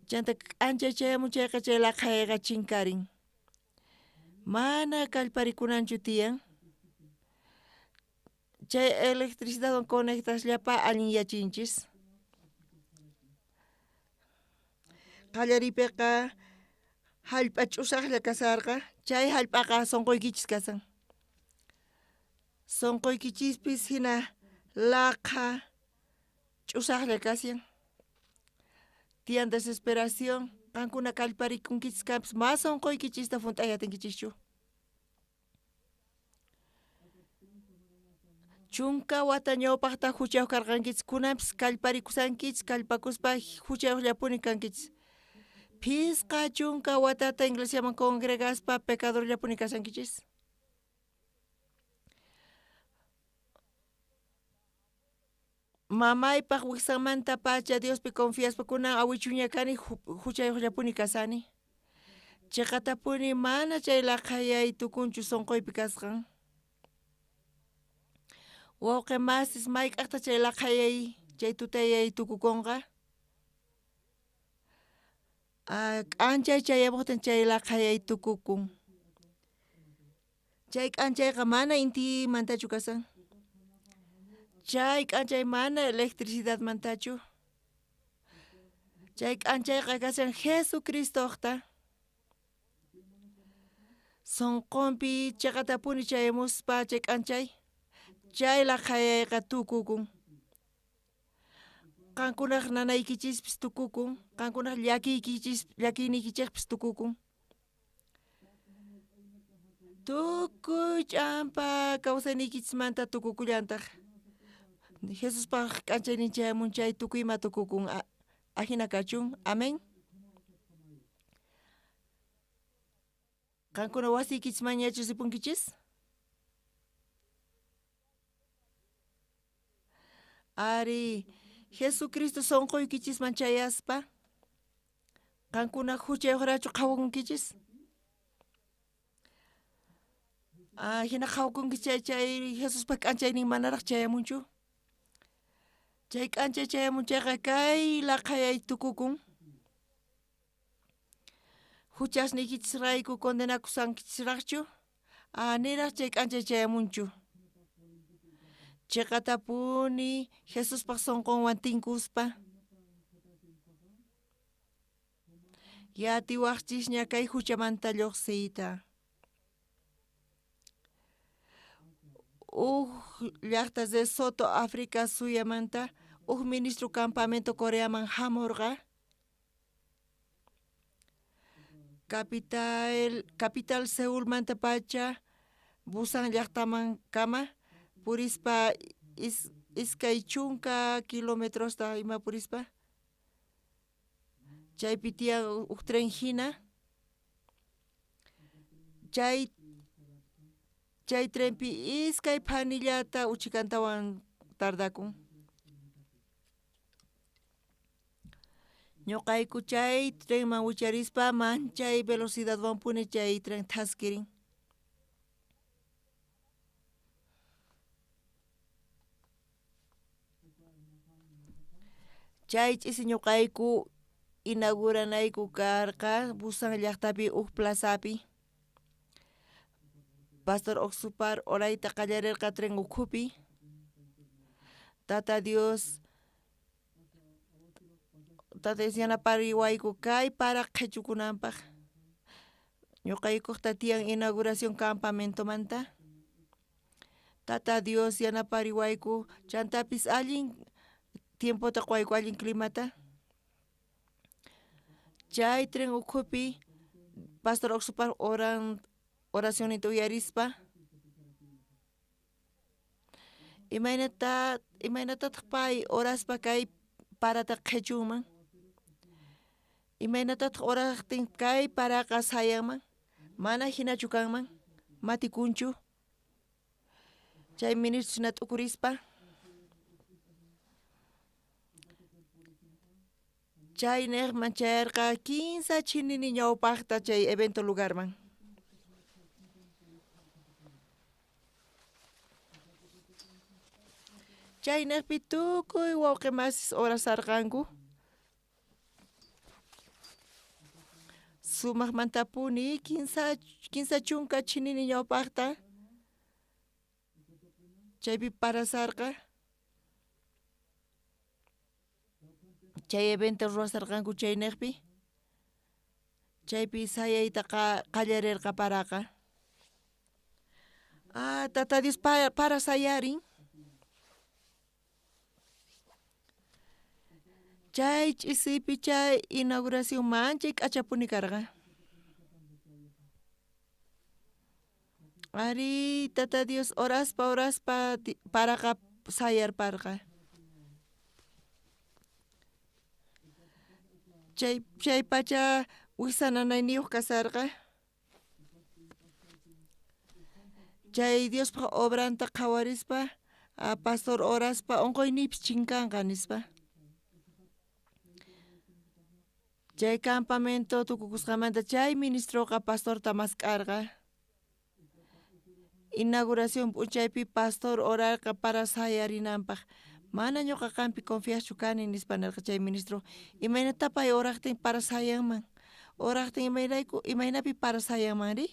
S10: Chanta k'anchay chayamun chayqa chay laqhayqa chinkarin. Mana kallparikunanchu tiyan. Chay electricidadwan conectasllapa allinyachinchis. Qallariypiqa jallp'a ch'usaqlla kasarqa, chay jallp'aqa sunquykichis kasan. Sunquykichispis hina laqha ch'usaqlla kashan. Tiyan desesperación, qankuna kallparikunkichis kanpis ma sunquykichista junt'ay atinkichischu. Chunka wata ñawpaqta huchayuq karqankichis, kunanpis kallparikusankichis, kallpakuspa huchayuqllapuni kankichis. Phisqa chunka watata iglesiaman congregaspa pecadorllapuni kashankichis. Mamaypaj wijsanmantapacha Diospi confiaspa kunan awichuña kani juchayuqllapuni kasani. Chiqatapuni mana chay laqhayay tukunchu sunquypi kasqan. Wawqi masis mayk'aqta chay laqhayay chay tutayay tukukunqa. K'anchay chayamuqtin chay laqhayay tukukun. Chay k'anchayqa mana intimantachu kasan. Chay k'anchay mana electricidadmantachu. Chay k'anchayqa kashan Jesucristoqta. Sunqunpi chiqatapuni chayamuspa chay k'anchay, chay laqhayayqa tukukun. Qankunaq nanaykichispis tukukun, qankunaq llakiyniykichikpis tukukun. Tukuy ch'ampa kawsayniykichismanta tukukullantaq. Jesuspaq k'anchaynin chayamun chay tukuy ima tukukun. Ajina kachun. Amén. Qankuna wasiykichisman ñachu ripunkichis? Ari, Jesucristo sunquykichisman chayaspa, qankuna huchayuqrachu qhawakunkichis? Hina qhawakunki chay chay Jesuspa k'anchaynin manaraq chayamunchu. Chay k'anchay chayamun chayqa kay laqhayay tukukun. Huchasniykichisrayku condenakusankichisraqchu? Niraq chay k'anchay chayamunchu. Chiqatapuni Jesuspaq sunqunwan tinkuspa. Yatiwaqchisña kay huchamanta lluqsiyta. Uj llaqta de Soto, África suyamanta, uj ministro campamento Coreaman hamurqa. Capital Seulmanta pacha, Busan llaqtaman kama, purispa iskay chunka kilometrosta ima purispa. Chaypi tiyan uj tren hina. Chay trenpi iskay phanillata uchikantawan tardakun. Ñuqayku chay trenman wicharispa manchay velocidadwanpuni chay tren thaskirin. Chay ch'isi ñuqayku inauguranayku karqa Busan llaqtapi uj plazapi. Pastor Oxupar orayta qallarirqa tren ukhupi. Tata Dios yanapariwayku kay para qhichukunanpaq. Ñuqaykuqta tiyan inauguración campamentomanta. Tata Dios yanapariwayku chantapis allin tiempota quwayku allin climata. Chay tren ukhupi Pastor Oxupar oracionninta uyarispa. Imaynatataq pay oraspa kay parata qhichunman? Imaynatataq oraqtin kay paraqa sayanman? Mana hinachu kanman? Matikunchu? Chay ministro hina t'ukurispa. Chay neqman chayarqa 15 chinini ñawpaqta chay evento lugarman. Chay neqpi tukuy wawqi masis orasarqanku. Sumaqmantapuni kinsa chunka chinini ñawpaqta chaypi parasarqa. Chay evento ruwasarqanku chay neqpi. Chaypi sayayta qallarirqa paraqa. Tata Dios para sayarin. Chay ch'isipi chay inauguración manchay k'achapuni karqa. Ari Tata Dios oraspa oraspa paraqa sayarparqa. Chay pacha wijsananayniyuq kasarqa. Chay Diospaq obranta qhawarispa Pastor oraspa onqoyniypis chinkanqa nispa. Chay campamento tukukusqanmanta chay ministroqa pastorta mask'arqa. Inauguración p'unchaypi pastor orarqa para sayarinanpaj. Mana ñuqa qampi confiaschu kani nispa nerqa chay ministro. Imaynata pay oraqtin para sayanman? Oraqtin imaynayku imaynapi para sayanmanri?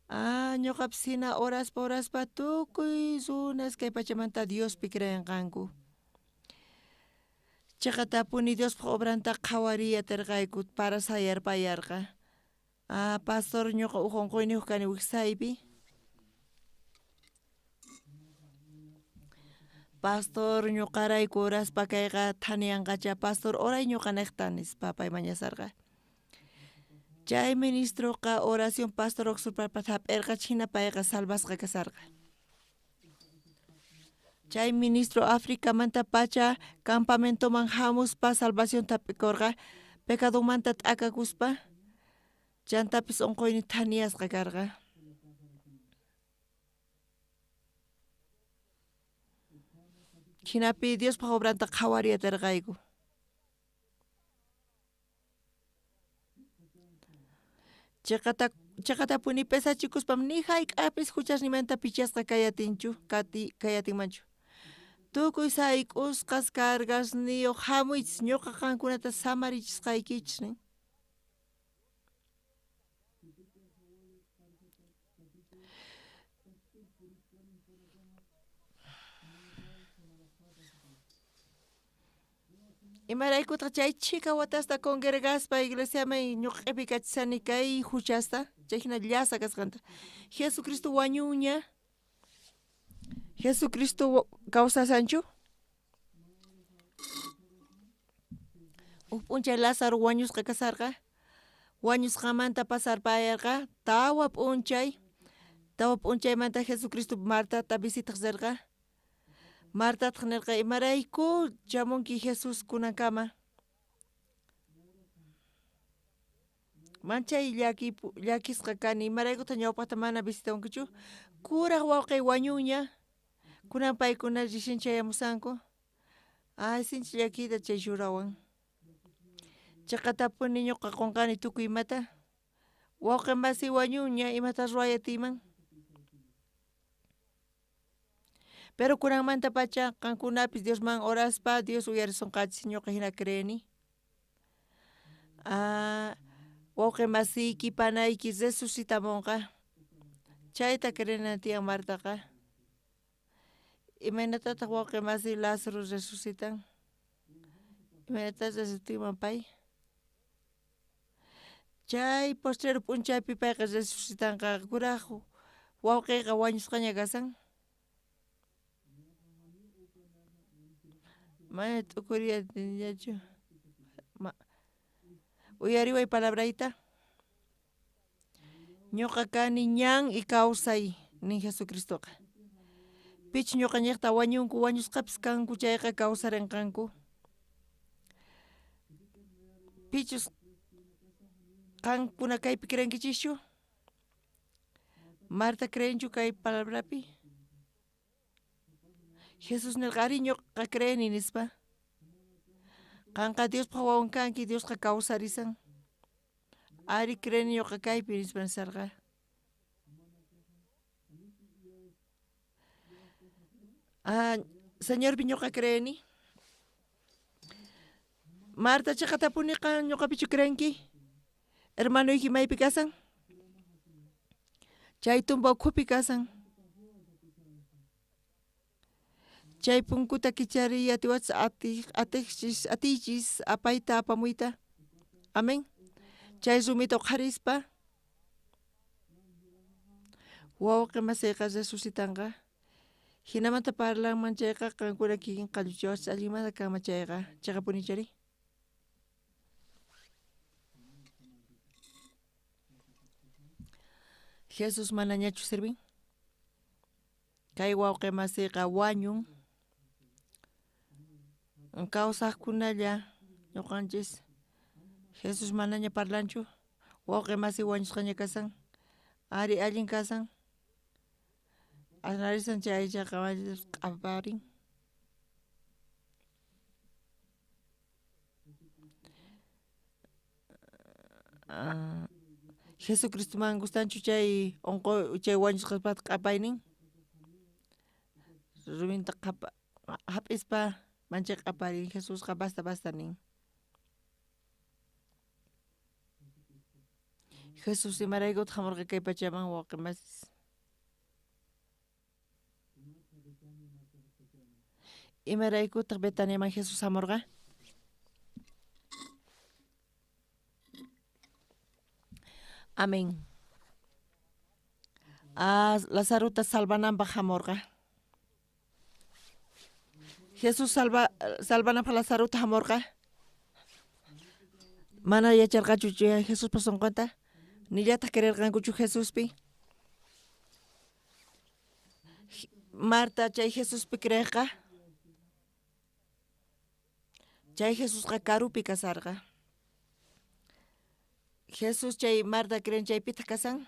S10: Ñuqapis hina oraspa oraspa tukuy runas kay pachamanta Diospi creenqanku. Chiqatapuni Diospaj obranta qhawariy atirqayku para sayarpayarqa. Pastor ñuqa uj unquyniyuq kani wijsaypi. Pastor ñuqarayku oraspa kayqa thaniyanqacha. Pastor oray ñuqanejta nispa pay mañasarqa. Chay ministroqa oración pastor Oxfordpa hap'irqa chhina payqa salvasqa kasarqa. Chay ministro Africamanta pacha campamentoman hamuspa salvación hap'ikurqa pecadonmanta t'akakuspa chantapis unquynin thaniyasqa karqa. Chhinapi Diospaj obranta qhawariy atirqayku. Chiqatapuni pesachikuspam ni hayk'apis huchasninmanta pichasqa kayatinchu kayatinmanchu. Tukuy sayk'usqas cargasniyuq hamuychis ñuqa qankunata samarichisqaykichis nin. Imaraykutaq chay chhika watasta congregaspa iglesiaman ñuq'ipi kachisani kay huchasta chay hina llasa kasqanta. Jesucristo wañunña. Jesucristo kawsasanchu? Uj p'unchay Lázaro wañusqa kasarqa. Wañusqamanta pasarpayarqa tawa p'unchay. Tawa p'unchaymanta Jesucristo Martata visitaq rirqa. Martataq nirqa imarayku chamunki Jesús kunankama. Manchay llakisqa kani imaraykutaq ñawpaqta mana visitawankichu. Kuraq wawqiy wañunña. Kunan paykuna recién chayamusanku. Ay sinchi llakiyta chay rurawan. Chiqatapuni ñuqa qunqani tukuy imata. Wawqi masiy wañunña imata ruway atiyman. Pero kunanmanta pacha qankunapis Diosman oraspa Dios uyarisunqachis ñuqa hina creeni. Wawqi masiyki panayki resucitamunqa. Chayta creena tiyan Martaqa. Imaynatataq wawqi masiy Lázaro resucitan? Imaynata resucitanman pay? Chay postrero p'unchaypi payqa resucitanqa kuraj wawqiyqa wañusqaña kasan. Mana t'ukuriy atiniñachu. Uyariway palabrayta. Ñuqa kani ñan y kawsay nin Jesucristoqa. Pichu ñuqañiqta wañunku wañusqapis kanku chayqa kawsarinqanku. Pichus qankuna kaypi creenkichischu? Marta creenchu kay palabrapi? Jesús nirqa ari ñuqa creeni nispa. Qanqa Diospaj wawan kanki Diosqa kawsarisan. Ari creeni ñuqa kaypi nispa nisarqa. Señorpi ñuqa creeni. Marta chiqatapuni qan ñuqapichu creenki? Hermanoyki maypi kasan? Chay tumpa ukhupi kasan. Chay punkuta kichariy atiwachis atiychis apayta apamuyta. Amén. Chay rumita uqharispa wawqi masiyqa resucitanqa. Hinamanta parlanman chayqa qankuna kikin qalluchawachis allinmanta kanman chayqa chiqapuni chari. Jesús manañachu sirvin? Kay wawqi masiyqa wañun. Kawsaqkunalla ñuqanchis Jesús manaña parlanchu. Wawqi masiy wañusqaña kasan. Ari allin kasan. Asnarisan chay aychaqa q'aparin. Jesucristoman gustanchu chay onqoy chay wañusqaspata q'apaynin? Ruminta hap'ispa manchay q'aparin Jesusqa basta basta nin. Jesús imaraykutaq hamurqa kay pachaman wawqi masis? Imaraykutaq Betaniaman Jesús hamurqa? Amén. Ah, Lazarota salvananpaq hamurqa. Jesús salvananpaq Lazarota hamurqa. Mana yacharqachu Jesuspa sunqunta, nillataq creerqankuchu Jesuspi. Marta chay Jesuspi creerqa. Chay Jesusqa karupi kasarqa. Jesús chay Marta creen chaypitaq kasan.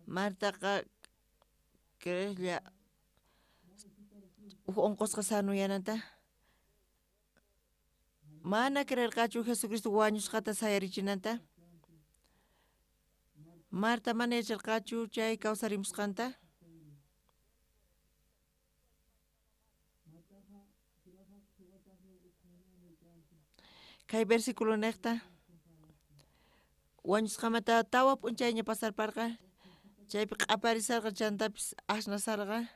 S10: Martaqa creerlla uj onqosqa sanuyananta. Mana creerqachu Jesucristo wañusqata sayarichinanta. Marta mana yacharqachu chay kawsarimusqanta. Kay versículo niqta wañusqamanta tawa p'unchayña pasarparqa, chaypi q'aparisarqa chantapis asnasarqa.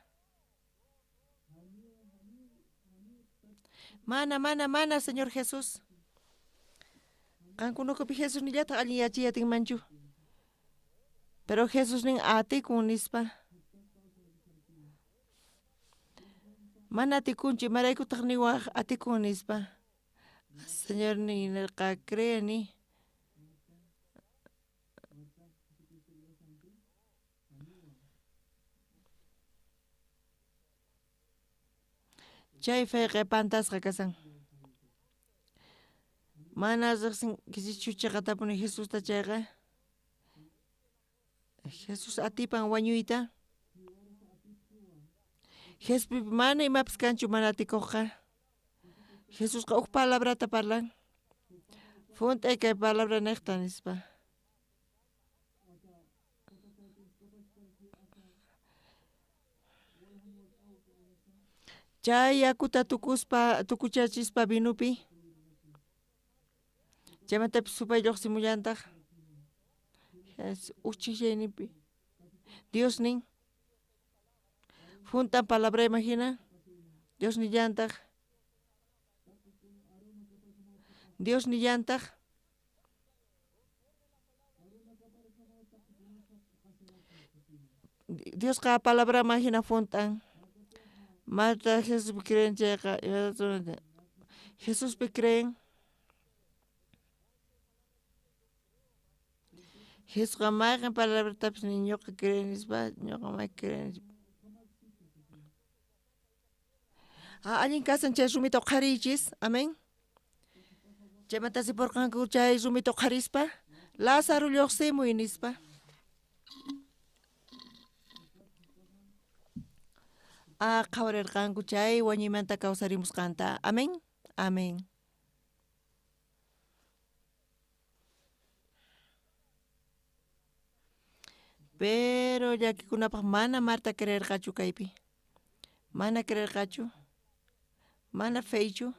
S10: Mana, mana, mana, Señor Jesús. Qankunakupi Jesús nillataq allin yachayatinmanchu. Pero Jesús nin atikun nispa. Mana atikunchu, imaraykutaq niwaj atikun nispa. Señor ni nirqa creeni. Chay feqa pantasqa kasan. Mana riqsinkichu chiqatapuni Jesusta chayqa. Jesús atipan wañuyta. Jesuspi mana imapis kanchu mana atikuqqa. Jesusqa uj palabrata parlan. Junt'ay kay palabra niqta nispa. Chay yakuta tukuspa tukuchachispa vinupi. Chaymantapis supay lluqsimullantaq. Uchillayninpi. Dios nin. Juntan palabra imagina. Dios nillantaq. Dios nillantaq. Diosqa palabra imagina juntan. Marta Jesuspi creen chayqa Jesuspi creen. Jesusqa mayqin palabratapis ni ñuqa creen nispa, ñuqa may creen nispa. Allin kasan chay rumita uqhariychis, amén. Chaymanta sipurqanku chay rumita uqharispa, Lázaro lluqsimuy nispa. Qhawarirqanku chay wañuymanta kawsarimusqanta. Amén. Amén. Pero llakikunapaq mana Marta creerqachu kaypi. Mana creerqachu. Mana feychu.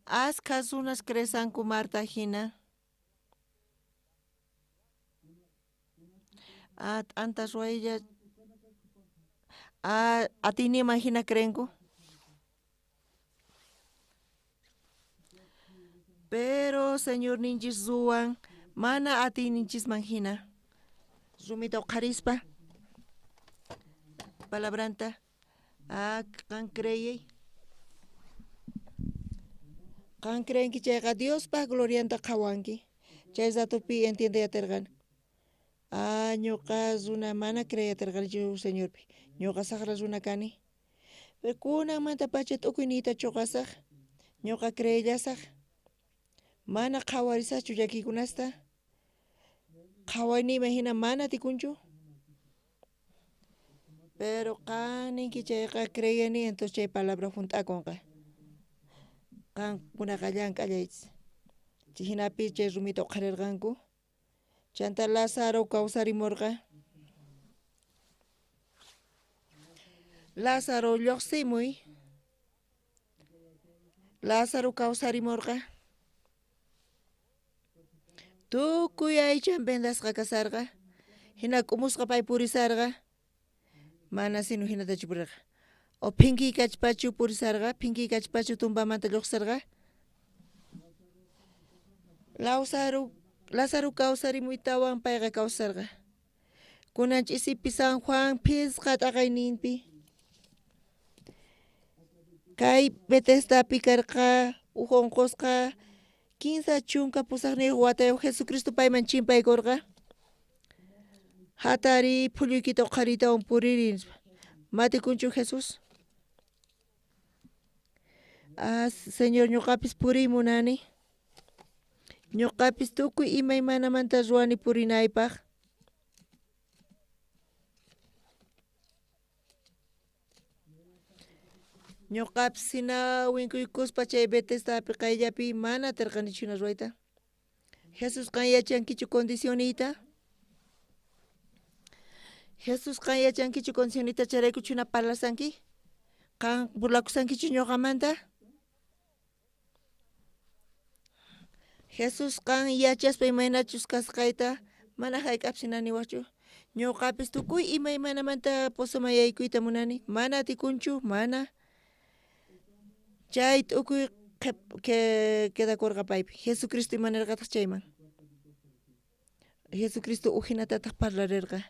S10: Askha runas cresanku Marta hina. T'anta ruwaylla. Atiyninman hina creenku. Pero Señor ninchis ruwan mana atiyninchisman hina. Rumita uqharispa palabranta qan creeyay. Qan creenki chayqa Diospaq glorianta qhawanki. Chay ratopi entiendeyatirqani. Ñuqa runa mana creeyatirqanichu Señorpi. Ñuqa saqra runa kani. Pero kunanmanta pacha t'ukuyniyta chuqasaq. Ñuqa creellasaq. Mana qhawarisaqchu llakikunasta. Qhawayniyman hina mana atikunchu. Pero qan ninki chayqa creeni, entonces chay palabra junt'akunqa. Qankunaqa llank'allaychis. Chay hinapi chay rumita uqharirqanku. Chanta Lázaro kawsarimurqa. Lázaro lluqsimuy. Lázaro kawsarimurqa. Tukuy aychan vendasqa kasarqa. Hina k'umusqa pay purisarqa. Mana sino hinatachu purirqa. O phinkiykachpachu purisarqa, phinkiykachpachu tumpamanta lluqsirqa. Lázaro kawsarimuytawan payqa kawsarqa. Kunan ch'isipi San Juan phisqa t'aqayninpi. Kay Bethesdapi karqa uj unqusqa 38 watayuq Jesucristo payman chimpaykurqa. Hatari phulluykita uqharitawan puriri nispa. Matikunchu Jesús? Ah, Señor, ñuqapis puriy munani. Ñuqapis tukuy imaymanamanta ruwani purinaypaq. Ñuqapis hina winkuykuspa chay Bethesdapi qayllapi mana atirqanichu hina ruwayta. Jesús, qan yachankichu condicioniyta? Jesús, qan yachankichu condicioniyta chayraykuchu hina parlasanki? Qan burlakusankichu ñuqamanta? Jesús, qan yachaspa imaynachus kasqayta mana hayk'apis hina niwaqchu. Ñuqapis tukuy imaymanamanta pozoman yaykuyta munani. Mana atikunchu, mana. Chay t'ukuy quedakurqa paypi. Jesucristo imanirqataq chayman? Jesucristo ujinatataq parlarirqa.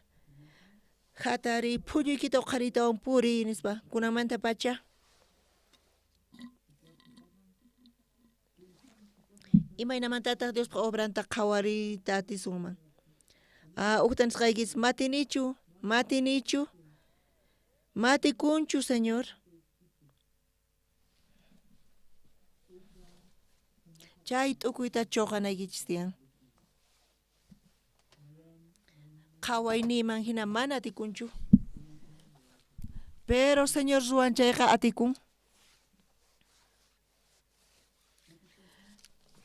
S10: Hatari phulluykita uqharitawan puriy nispa kunanmanta pacha. Imaynamantataq Diospa obranta qhawariyta atisunman? Ah, ujta nisqaykis matinichu, matinichu, matikunchu, Señor. Chay t'ukuyta choqanaykichis tiyan. Qhawayniyman hina mana atikunchu. Pero Señor ruwan chayqa atikun.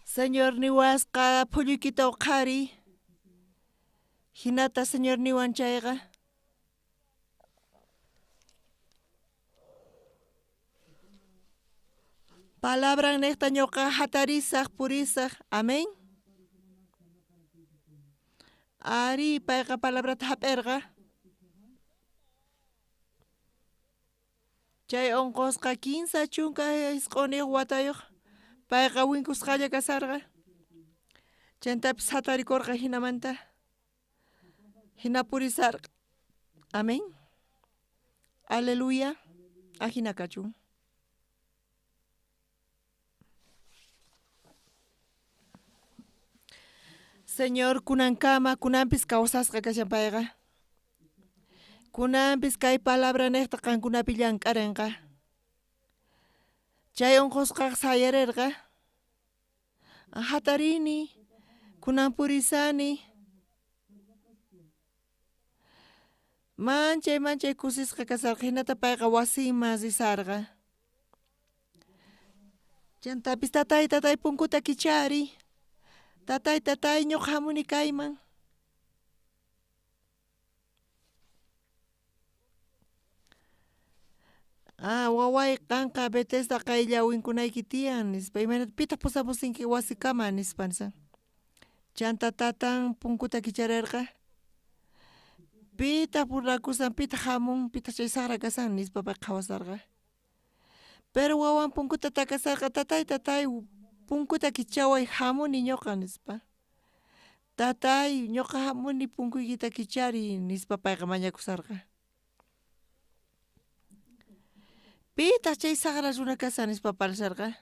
S10: Señor niwasqa phulluykita uqhariy. Hinata Señor niwan chayqa. Palabran niqta ñuqa hatarisaq, purisaq. Amén. Ari, payqa palabrata hap'irqa. Chay unqusqa 39 watayuq payqa winkusqalla kasarqa. Chantapis hatarikurqa hinamanta. Hina purisarqa. Amén. Aleluya. Ajina kachun. Señor, kunankama, kunanpis kawsasqa kashan payqa. Kunanpis kay palabra niqta qankunapi llank'arinqa. Chay unqusqaqa sayarirqa. Hatarini, kunan purisani. Manchay, manchay kusisqa kasarqa, hinata payqa wasinman risarqa. Chantapis tatay, tatay punkuta kichari. Tatay, tatay, ñuqa hamuni kayman. Ah, waway qanqa Bethesda qaylla winkunayki tiyan nispa. Imaynata pitaq pusamusinki wasikama nispa nisan. Chanta tatan punkuta kicharirqa. Pitaq burlakusan, pitaq hamun, pitaq chay saqra kasan nispa pay qhawasarqa. Pero wawan punkuta takasarqa, tatay, tatay, punkuta kichaway hamuni ñuqa nispa. Tatay, ñuqa hamuni punkuykita kichari nispa payqa mañakusarqa. Pitaq chay saqra runa kasan nispa parlasarqa.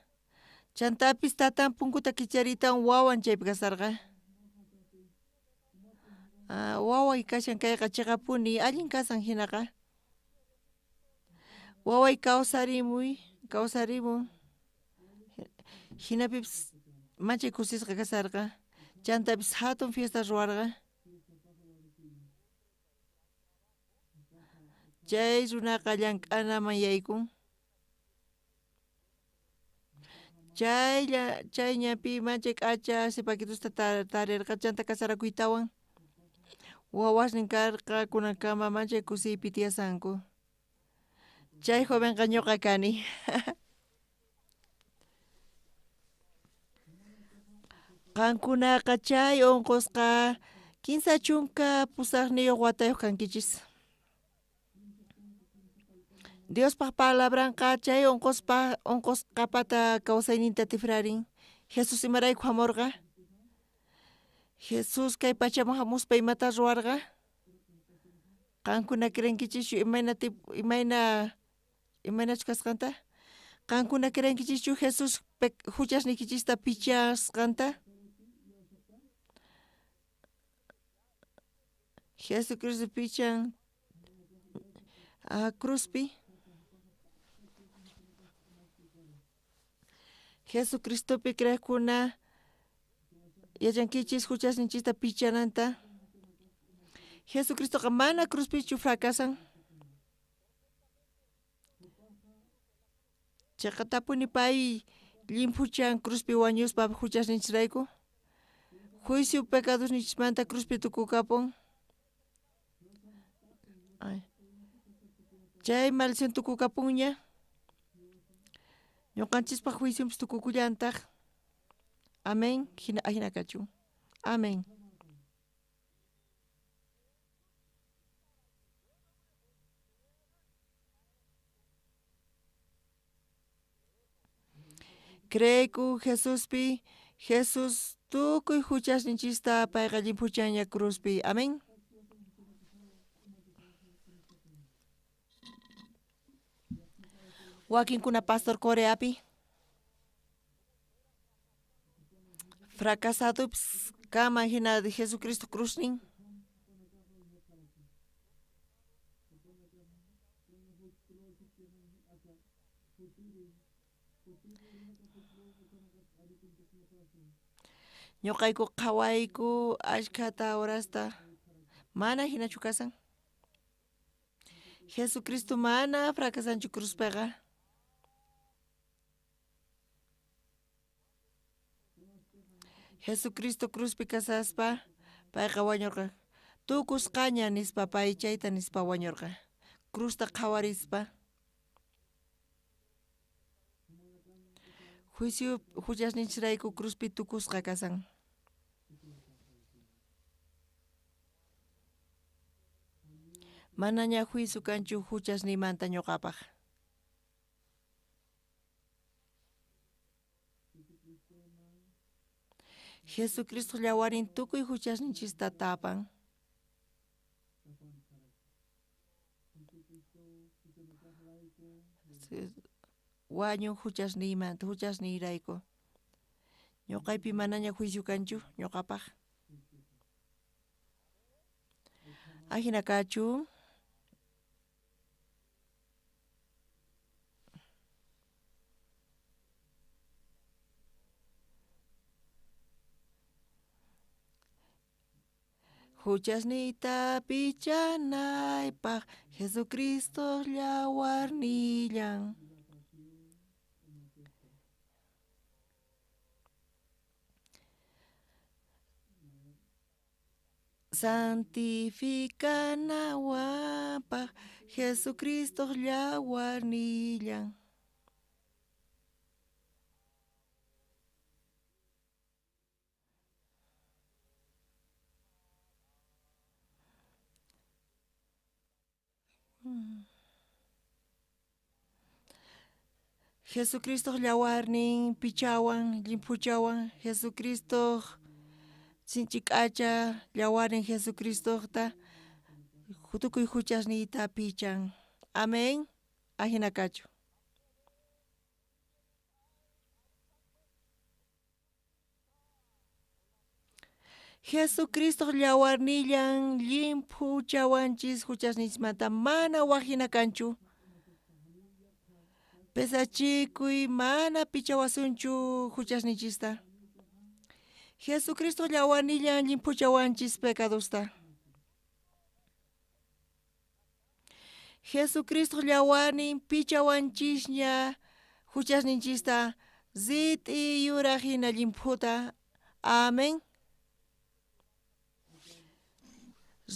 S10: Chantapis tatan punkuta kicharitan wawan chaypi kasarqa. Ah, waway kashan kayqa chiqapuni, allin kasan hinaqa. Waway kawsarimuy, kawsarimun. Hinapipis manchay kusisqa kasarqa. Chantapis hatun fiesta ruwarqa. Chay runaqa llank'anaman yaykun. Chaylla chay ñanpi manchay k'acha sipakitusta tarerqa chanta kasarakuytawan. Wawasnin karqa kunankama manchay kusiypi tiyasanku. Chay jovenqa ñuqa kani. Qankunaqa chay unqusqa 38 watayuq kankichis. Diospaq palabranqa chay unqusqapata kawsayninta tifrarin. Jesús imarayku hamurqa? Jesús kay pachaman hamuspa imata ruwarqa? Qankuna creenkichischu imaynachu kasqanta? Qankuna creenkichischu Jesús huchasniykichista pichasqanta? Jesucristo pichan cruzpi. Jesucristopi creejkuna yachankichis huchasninchista pichananta. Jesucristoqa mana cruzpichu fracasan. Chaqatapuni pay llimphuchan cruzpi wañuspa huchasninchisrayku. Juicio pecadosninchismanta cruzpi tukukapun. Chay maldición tukukapunña. Ñuqanchispaq juiciompis tukukullantaq. Amén. Ajina kachun. Amén. Creeyku Jesuspi, Jesús tukuy huchasninchista payqa llimphuchanña cruzpi. Amén. Wakinkuna pastor Coreapi. Fracasadupis kama hina de Jesucristo cruznin. Ñuqayku qhawayku ashkhata horasta mana hinachu kasan. Jesucristo mana fracasanchu cruzpiqa. Jesucristo cruzpi kasaspa payqa wañurqa. Tukusqaña nispa pay chayta nispa wañurqa. Cruzta qhawarispa. Juicio huchasninchisrayku cruzpi tukusqa kasan. Manaña juicio kanchu huchasniymanta ñuqapaq. Jesucristo llawarin tukuy huchasninchista tapan. Wañun huchasniymanta, huchasniyrayku. Ñuqaypi manaña juicio kanchu ñuqapaq. Ajina kachun. Huchasniyta pichanaypaq Jesucristo llawarnillan. Santificanawanpaq Jesucristo llawarnillan. Jesucristo llawarnin pichawan, llimphuchawan, Jesucristo sinchik'acha llawarin Jesucristota tukuy huchasniyta pichan. Amén. Ajina kachu. Jesucristo llawarnillan llimphuchawanchis huchasninchismanta mana wajina kanchu. Pesachikuy mana pichawasunchu huchasninchista. Jesucristo llawarnillan llimphuchawanchis pecadosta. Jesucristo llawarnin pichawanchisña huchasninchista rit'i yuraj hina llimphuta. Amén.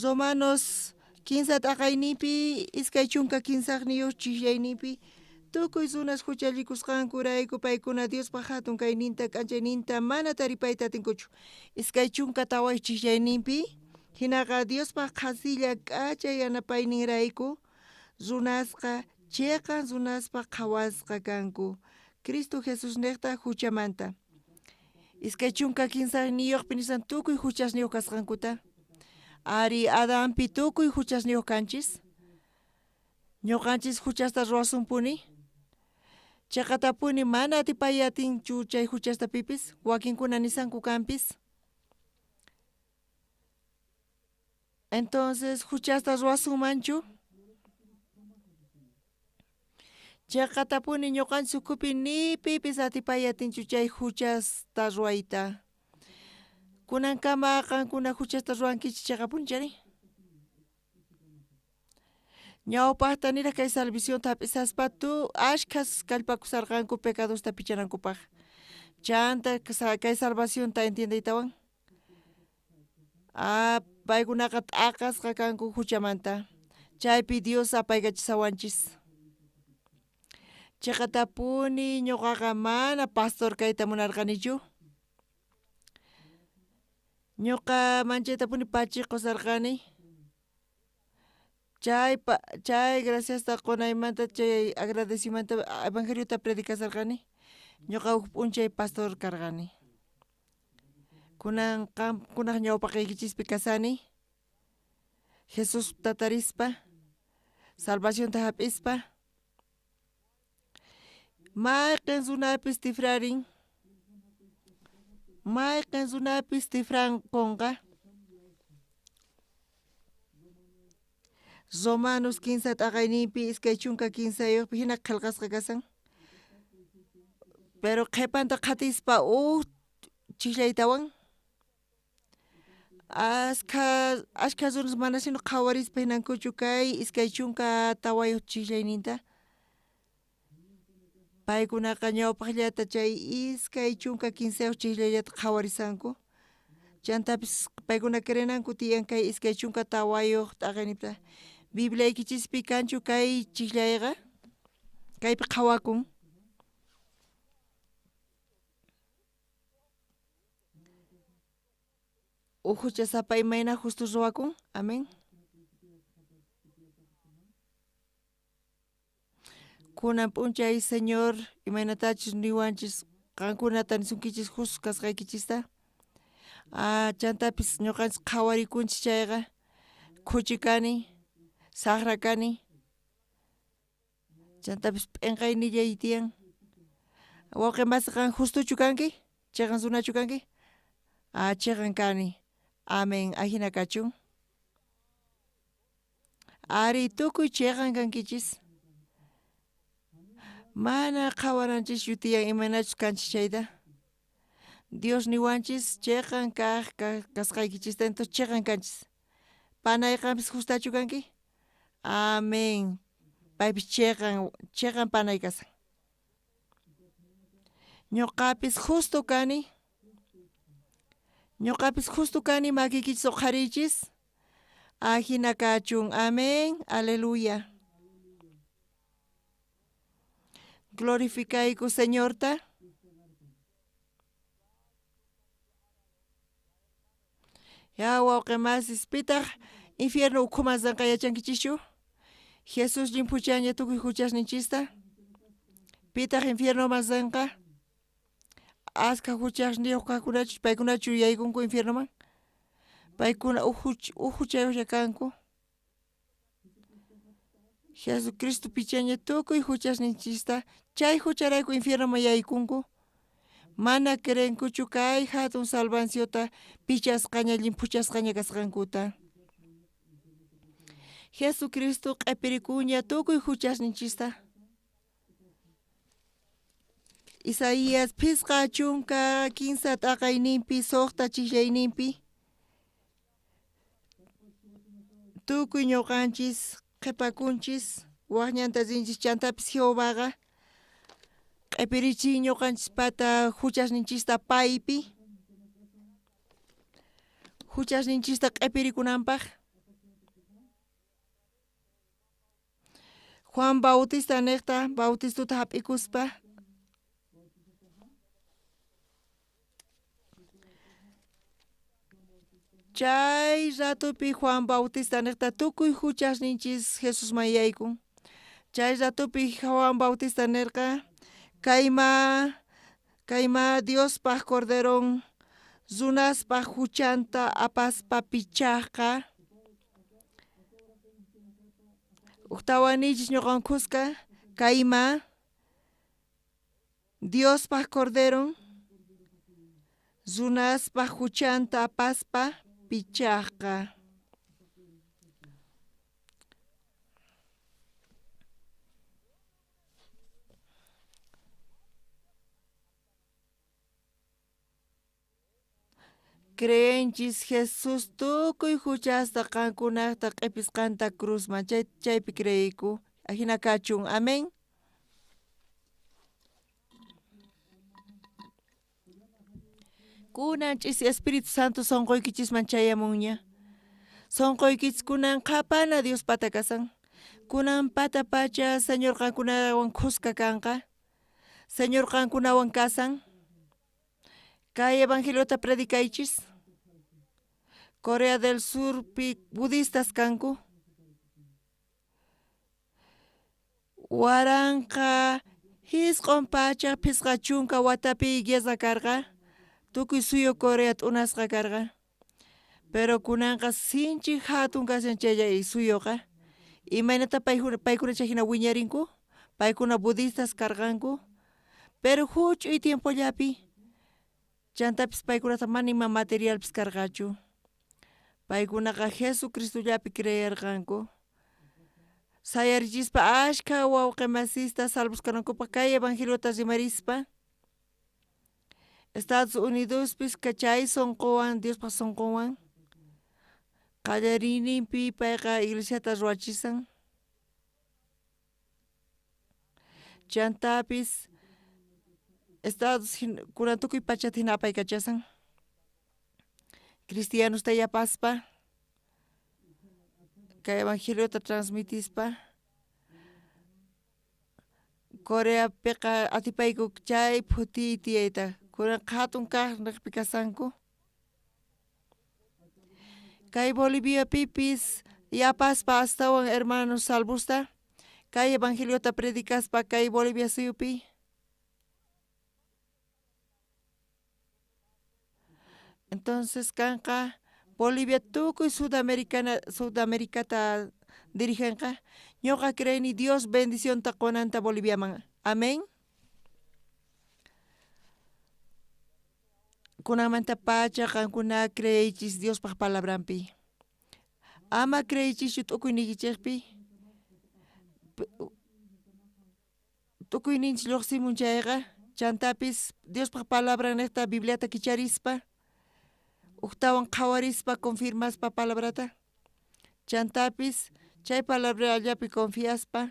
S10: Romanos 15 t'aqayninpi 23 chijllayninpi tukuy runas huchallikusqankurayku paykuna Diospaj hatun kayninta k'anchayninta mana taripayta atinkuchu. 24 chijllayninpi hinaqa Diospaj qhasilla k'acha yanapayninrayku runasqa chiqan runaspaj qhawasqa kanku Cristo Jesusniqta huchamanta. 23 nisan tukuy huchasniyuq kasqankuta. Ari Adanpi tukuy huchasniyuq kanchis. Ñuqanchis huchasta ruwasunpuni. Chaqatapuni mana atipay atinchu chay huchasta pipis, wakinkuna nisanku kanpis. Entonces huchasta ruwasunmanchu. Chaqatapuni ñuqanchis ukhupi ni pipis atipay atinchu chay huchasta ruwayta. Kunankama qankuna huchasta ruwankichis chaqapuni chari. Ñawpaqta niraj kay salvacionta hap'isaspa tu ashkhas kallpakusarqanku pecadosta pichanankupaq. Chanta kay salvacionta entiendeytawan. Ah, paykunaqa t'aqasqa kanku huchamanta. Chaypi Dios apaykachisawanchis. Chaqatapuni ñuqaqa mana pastor kayta munarqanichu. Ñuqa manchaytapuni pachiqusarqani. Chay graciasta qunaymanta chay agradecimanta evangeliota predicasarqani. Ñuqa huk p'unchay pastor karqani. Kunan qamkunaq ñawpaqaykichispi kasani. Jesús tatarispa, salvacionta hap'ispa. Mayqin runapis tifrarin. Mayqin runapis tifrankunqa. Romanos 15 t'aqayninpi 23 hina qillqasqa kasan. Pero qhipanta qhatispa huk chijllaytawan. Ashkha runas mana sino qhawarispa hinankuchu kay 24 chijllayninta. Paykunaqa ñawpaqllata chay 23 chijllayllata qhawarisanku. Chantapis paykuna creenanku tiyan kay 24 t'aqaynipta. Bibliaykichispi kanchu kay chijllayqa? Kaypi qhawakun. Uj huchasapa imayna justo ruwakun. Amén. Kunan p'unchay Señor imaynatachus niwanchis qankunata nisunkichis justo kasqaykichista. Ah, chantapis ñuqanchis qhawarikunchis chayqa khuchi kani, saqra kani. Chantapis p'inqaynillay tiyan. Wawqi masi qan justuchu kanki? Chiqan runachu kanki? Ah, chiqan kani. Amén. Ajina kachun. Ari tukuy chiqan kankichis. Mana qhawananchischu tiyan imaynachus kanchis chayta. Dios niwanchis chiqan kaq kasqaykichista, entonces chiqan kanchis. Panay qampis justachu kanki? Amén. Paypis chiqan panay kasan. Ñuqapis justo kani. Ñuqapis justo kani makiykichis uqhariychis. Ajina kachun. Amén. Aleluya. Glorificayku Señorta. Ya wawqi masis pitaq infierno ukhuman sanqa yachankichischu? Jesús llimphuchaña tukuy huchasninchista. Pitaq infiernoman sanqa? Askha huchasniyuq kaqkunachus paykunachu yaykunku infiernoman? Paykuna uj huchayuqlla kanku. Jesucristo pichaña tukuy huchasninchista chay hucharayku infiernoman yaykunku. Mana creenkuchu kay hatun salvaciota pichasqaña llimphuchasqaña kasqankuta. Jesucristo q'ipirikuña tukuy huchasninchista. Isaías 53 t'aqayninpi 6 chijllayninpi tukuy ñuqanchis Qhipakunchis waj ñanta rinchis chantapis Jehovaqa q'ipirichin ñuqanchispata huchasninchista paypi huchasninchista q'ipirikunanpaq. Juan Bautista niqta bautistuta hap'ikuspa chay ratopi Juan Bautista niqta tukuy huchasninchis Jesusman yaykun. Chay ratopi Juan Bautista nirqa kayma Diospaj Corderon runaspaj huchanta apaspa pichajqa. Ujtawanichis ñuqan khuska kayma Diospaj Corderon runaspaj huchanta apaspa pichajqa. Creenchis Jesús tukuy huchasta qankunaqta q'ipisqanta cruzman chaypi creeyku ajina kachun. Amén. Kunan ch'isi Espíritu Santo sonqoykichisman chayamunña. Sonqoykichis kunan qhapana Diospata kasan. Kunan pata pacha Señor qankunawan khuska kanqa. Señor qankunawan kasan. Kay evangeliota predicaychis. Corea del Surpi budistas kanku. 1950 watapi guerra karqa. Tukuy suyu Corea t'unasqa karqa. Pero kunanqa sinchi hatun kashan chay suyuqa. Imaynata paykuna chay hina wiñarinku? Paykuna budistas karqanku. Pero huch'uy tiempollapi chantapis paykunata mana ima materialpis karqachu. Paykunaqa Jesucristollapi creerqanku. Sayarichispa ashkha wawqimasista salvos kanankupaq kay evangeliota rimarispa. Estados Unidospis chay sonqowan Diospaq sonqowan qallariyninpi payqa iglesiata ruwachisan. Chantapis Estados kunan tukuy pachata hina apaykachasan. Cristianosta yapaspa kay evangeliota transmitispa. Coreapiqa atipayku chay phutiy tiyayta. Kunan hatun kaq niqpi kasanku. Kay Boliviapipis yapaspa astawan hermanos salvusta kay evangeliota predicaspa kay Bolivia suyupi. Entonces kanqa Bolivia tukuy Sudamericata dirigenqa. Ñuqa creeni Dios bendicionta qunanta Boliviaman. Amén. Kunanmanta pacha qankuna creeychis Diospaj palabranpi. Ama creeychischu tukuynikichikpi. Tukuyninchik lluqsimun chayqa chantapis Diospaj palabran niqta Bibliata kicharispa ujtawan qhawarispa confirmaspa palabrata. Chantapis chay palabrallapi confiaspa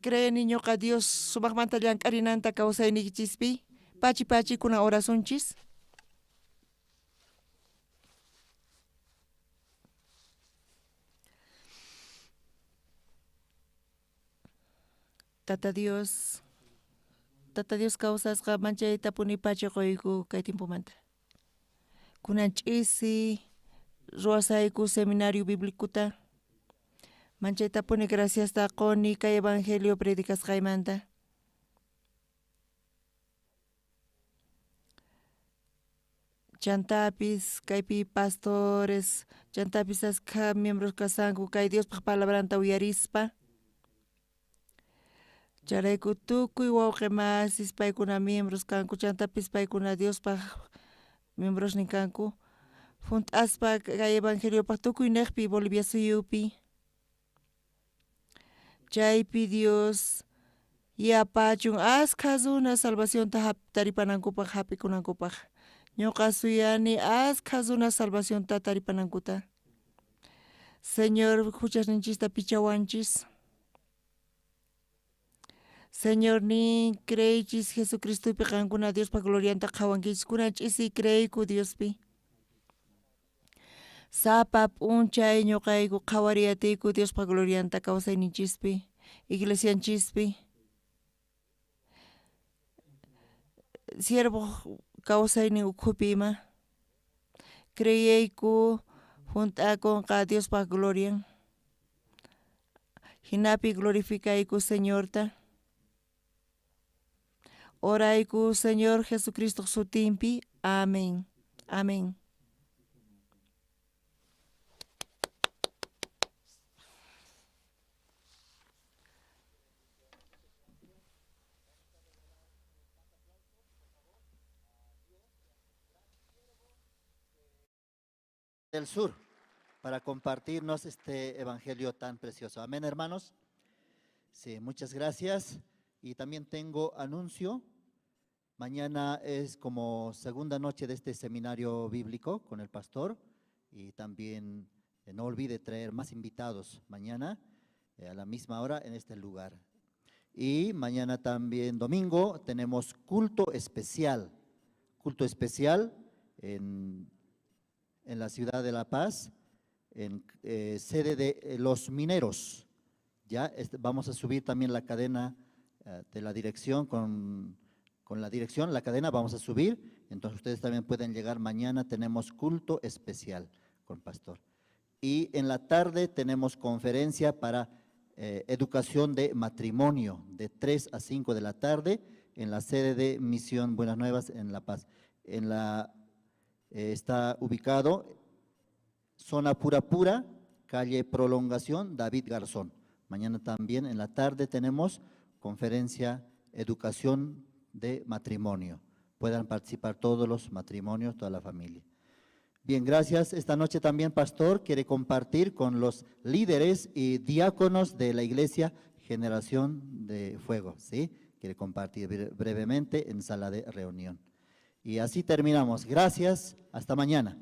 S10: creeni ñuqa Dios sumaqmanta llank'arinanta kawsayniykichispi. Pachi pachi kunan orasunchis. Tata Dios, Tata Dios kawsasqa manchayta puni pachi quyku kay tiempomanta. Kunan ch'isi ruwasayku seminario bíblicuta. Manchayta puni graciasta quni kay evangelio predicasqaymanta. Chantapis kaypi pastores, chantapis askha miembros kasanku kay Diospaj palabranta uyarispa. Chayrayku tukuy wawqi masis paykuna miembros kanku, chantapis paykuna Diospaj miembrosnin kanku. Junt'aspa kay evangeliopaj tukuy niqpi Bolivia suyupi. Chaypi Dios yapachun askha runa salvacionta taripanankupaj hap'ikunankupaj. Ñuqa suyani askha runa salvacionta taripanankuta. Señor juchasninchista pichawanchis. Señor nin creeychis Jesucristopi qankuna Diospa glorianta qhawankichis kunan ch'isi creeyku Diospi. Sapa p'unchay ñuqayku qhawariyatiyku Diospa glorianta kawsayninchispi, iglesianchispi. Siervo kawsaynin ukhupi ima. Creeyku junt'akunqa Diospa glorian. Jinapi glorificayku Señorta. Orayku Señor Jesucristo sutinpi. Amén. Amén.
S2: Del sur para compartirnos este evangelio tan precioso. Amén, hermanos. Sí, muchas gracias. Y también tengo anuncio. Mañana es como segunda noche de este seminario bíblico con el pastor. Y también no olvide traer más invitados mañana a la misma hora en este lugar. Y mañana también domingo tenemos culto especial. Culto especial en la ciudad de La Paz, en sede de Los Mineros. Ya vamos a subir también la cadena de la dirección, con la dirección, la cadena vamos a subir, entonces ustedes también pueden llegar mañana, tenemos culto especial con pastor. Y en la tarde tenemos conferencia para educación de matrimonio, de 3 a 5 de la tarde, en la sede de Misión Buenas Nuevas en La Paz. Está ubicado zona Pura Pura, calle Prolongación, David Garzón. Mañana también en la tarde tenemos conferencia educación de matrimonio. Puedan participar todos los matrimonios, toda la familia. Bien, gracias. Esta noche también, pastor, quiere compartir con los líderes y diáconos de la iglesia Generación de Fuego, ¿sí? Quiere compartir brevemente en sala de reunión. Y así terminamos. Gracias. Hasta mañana.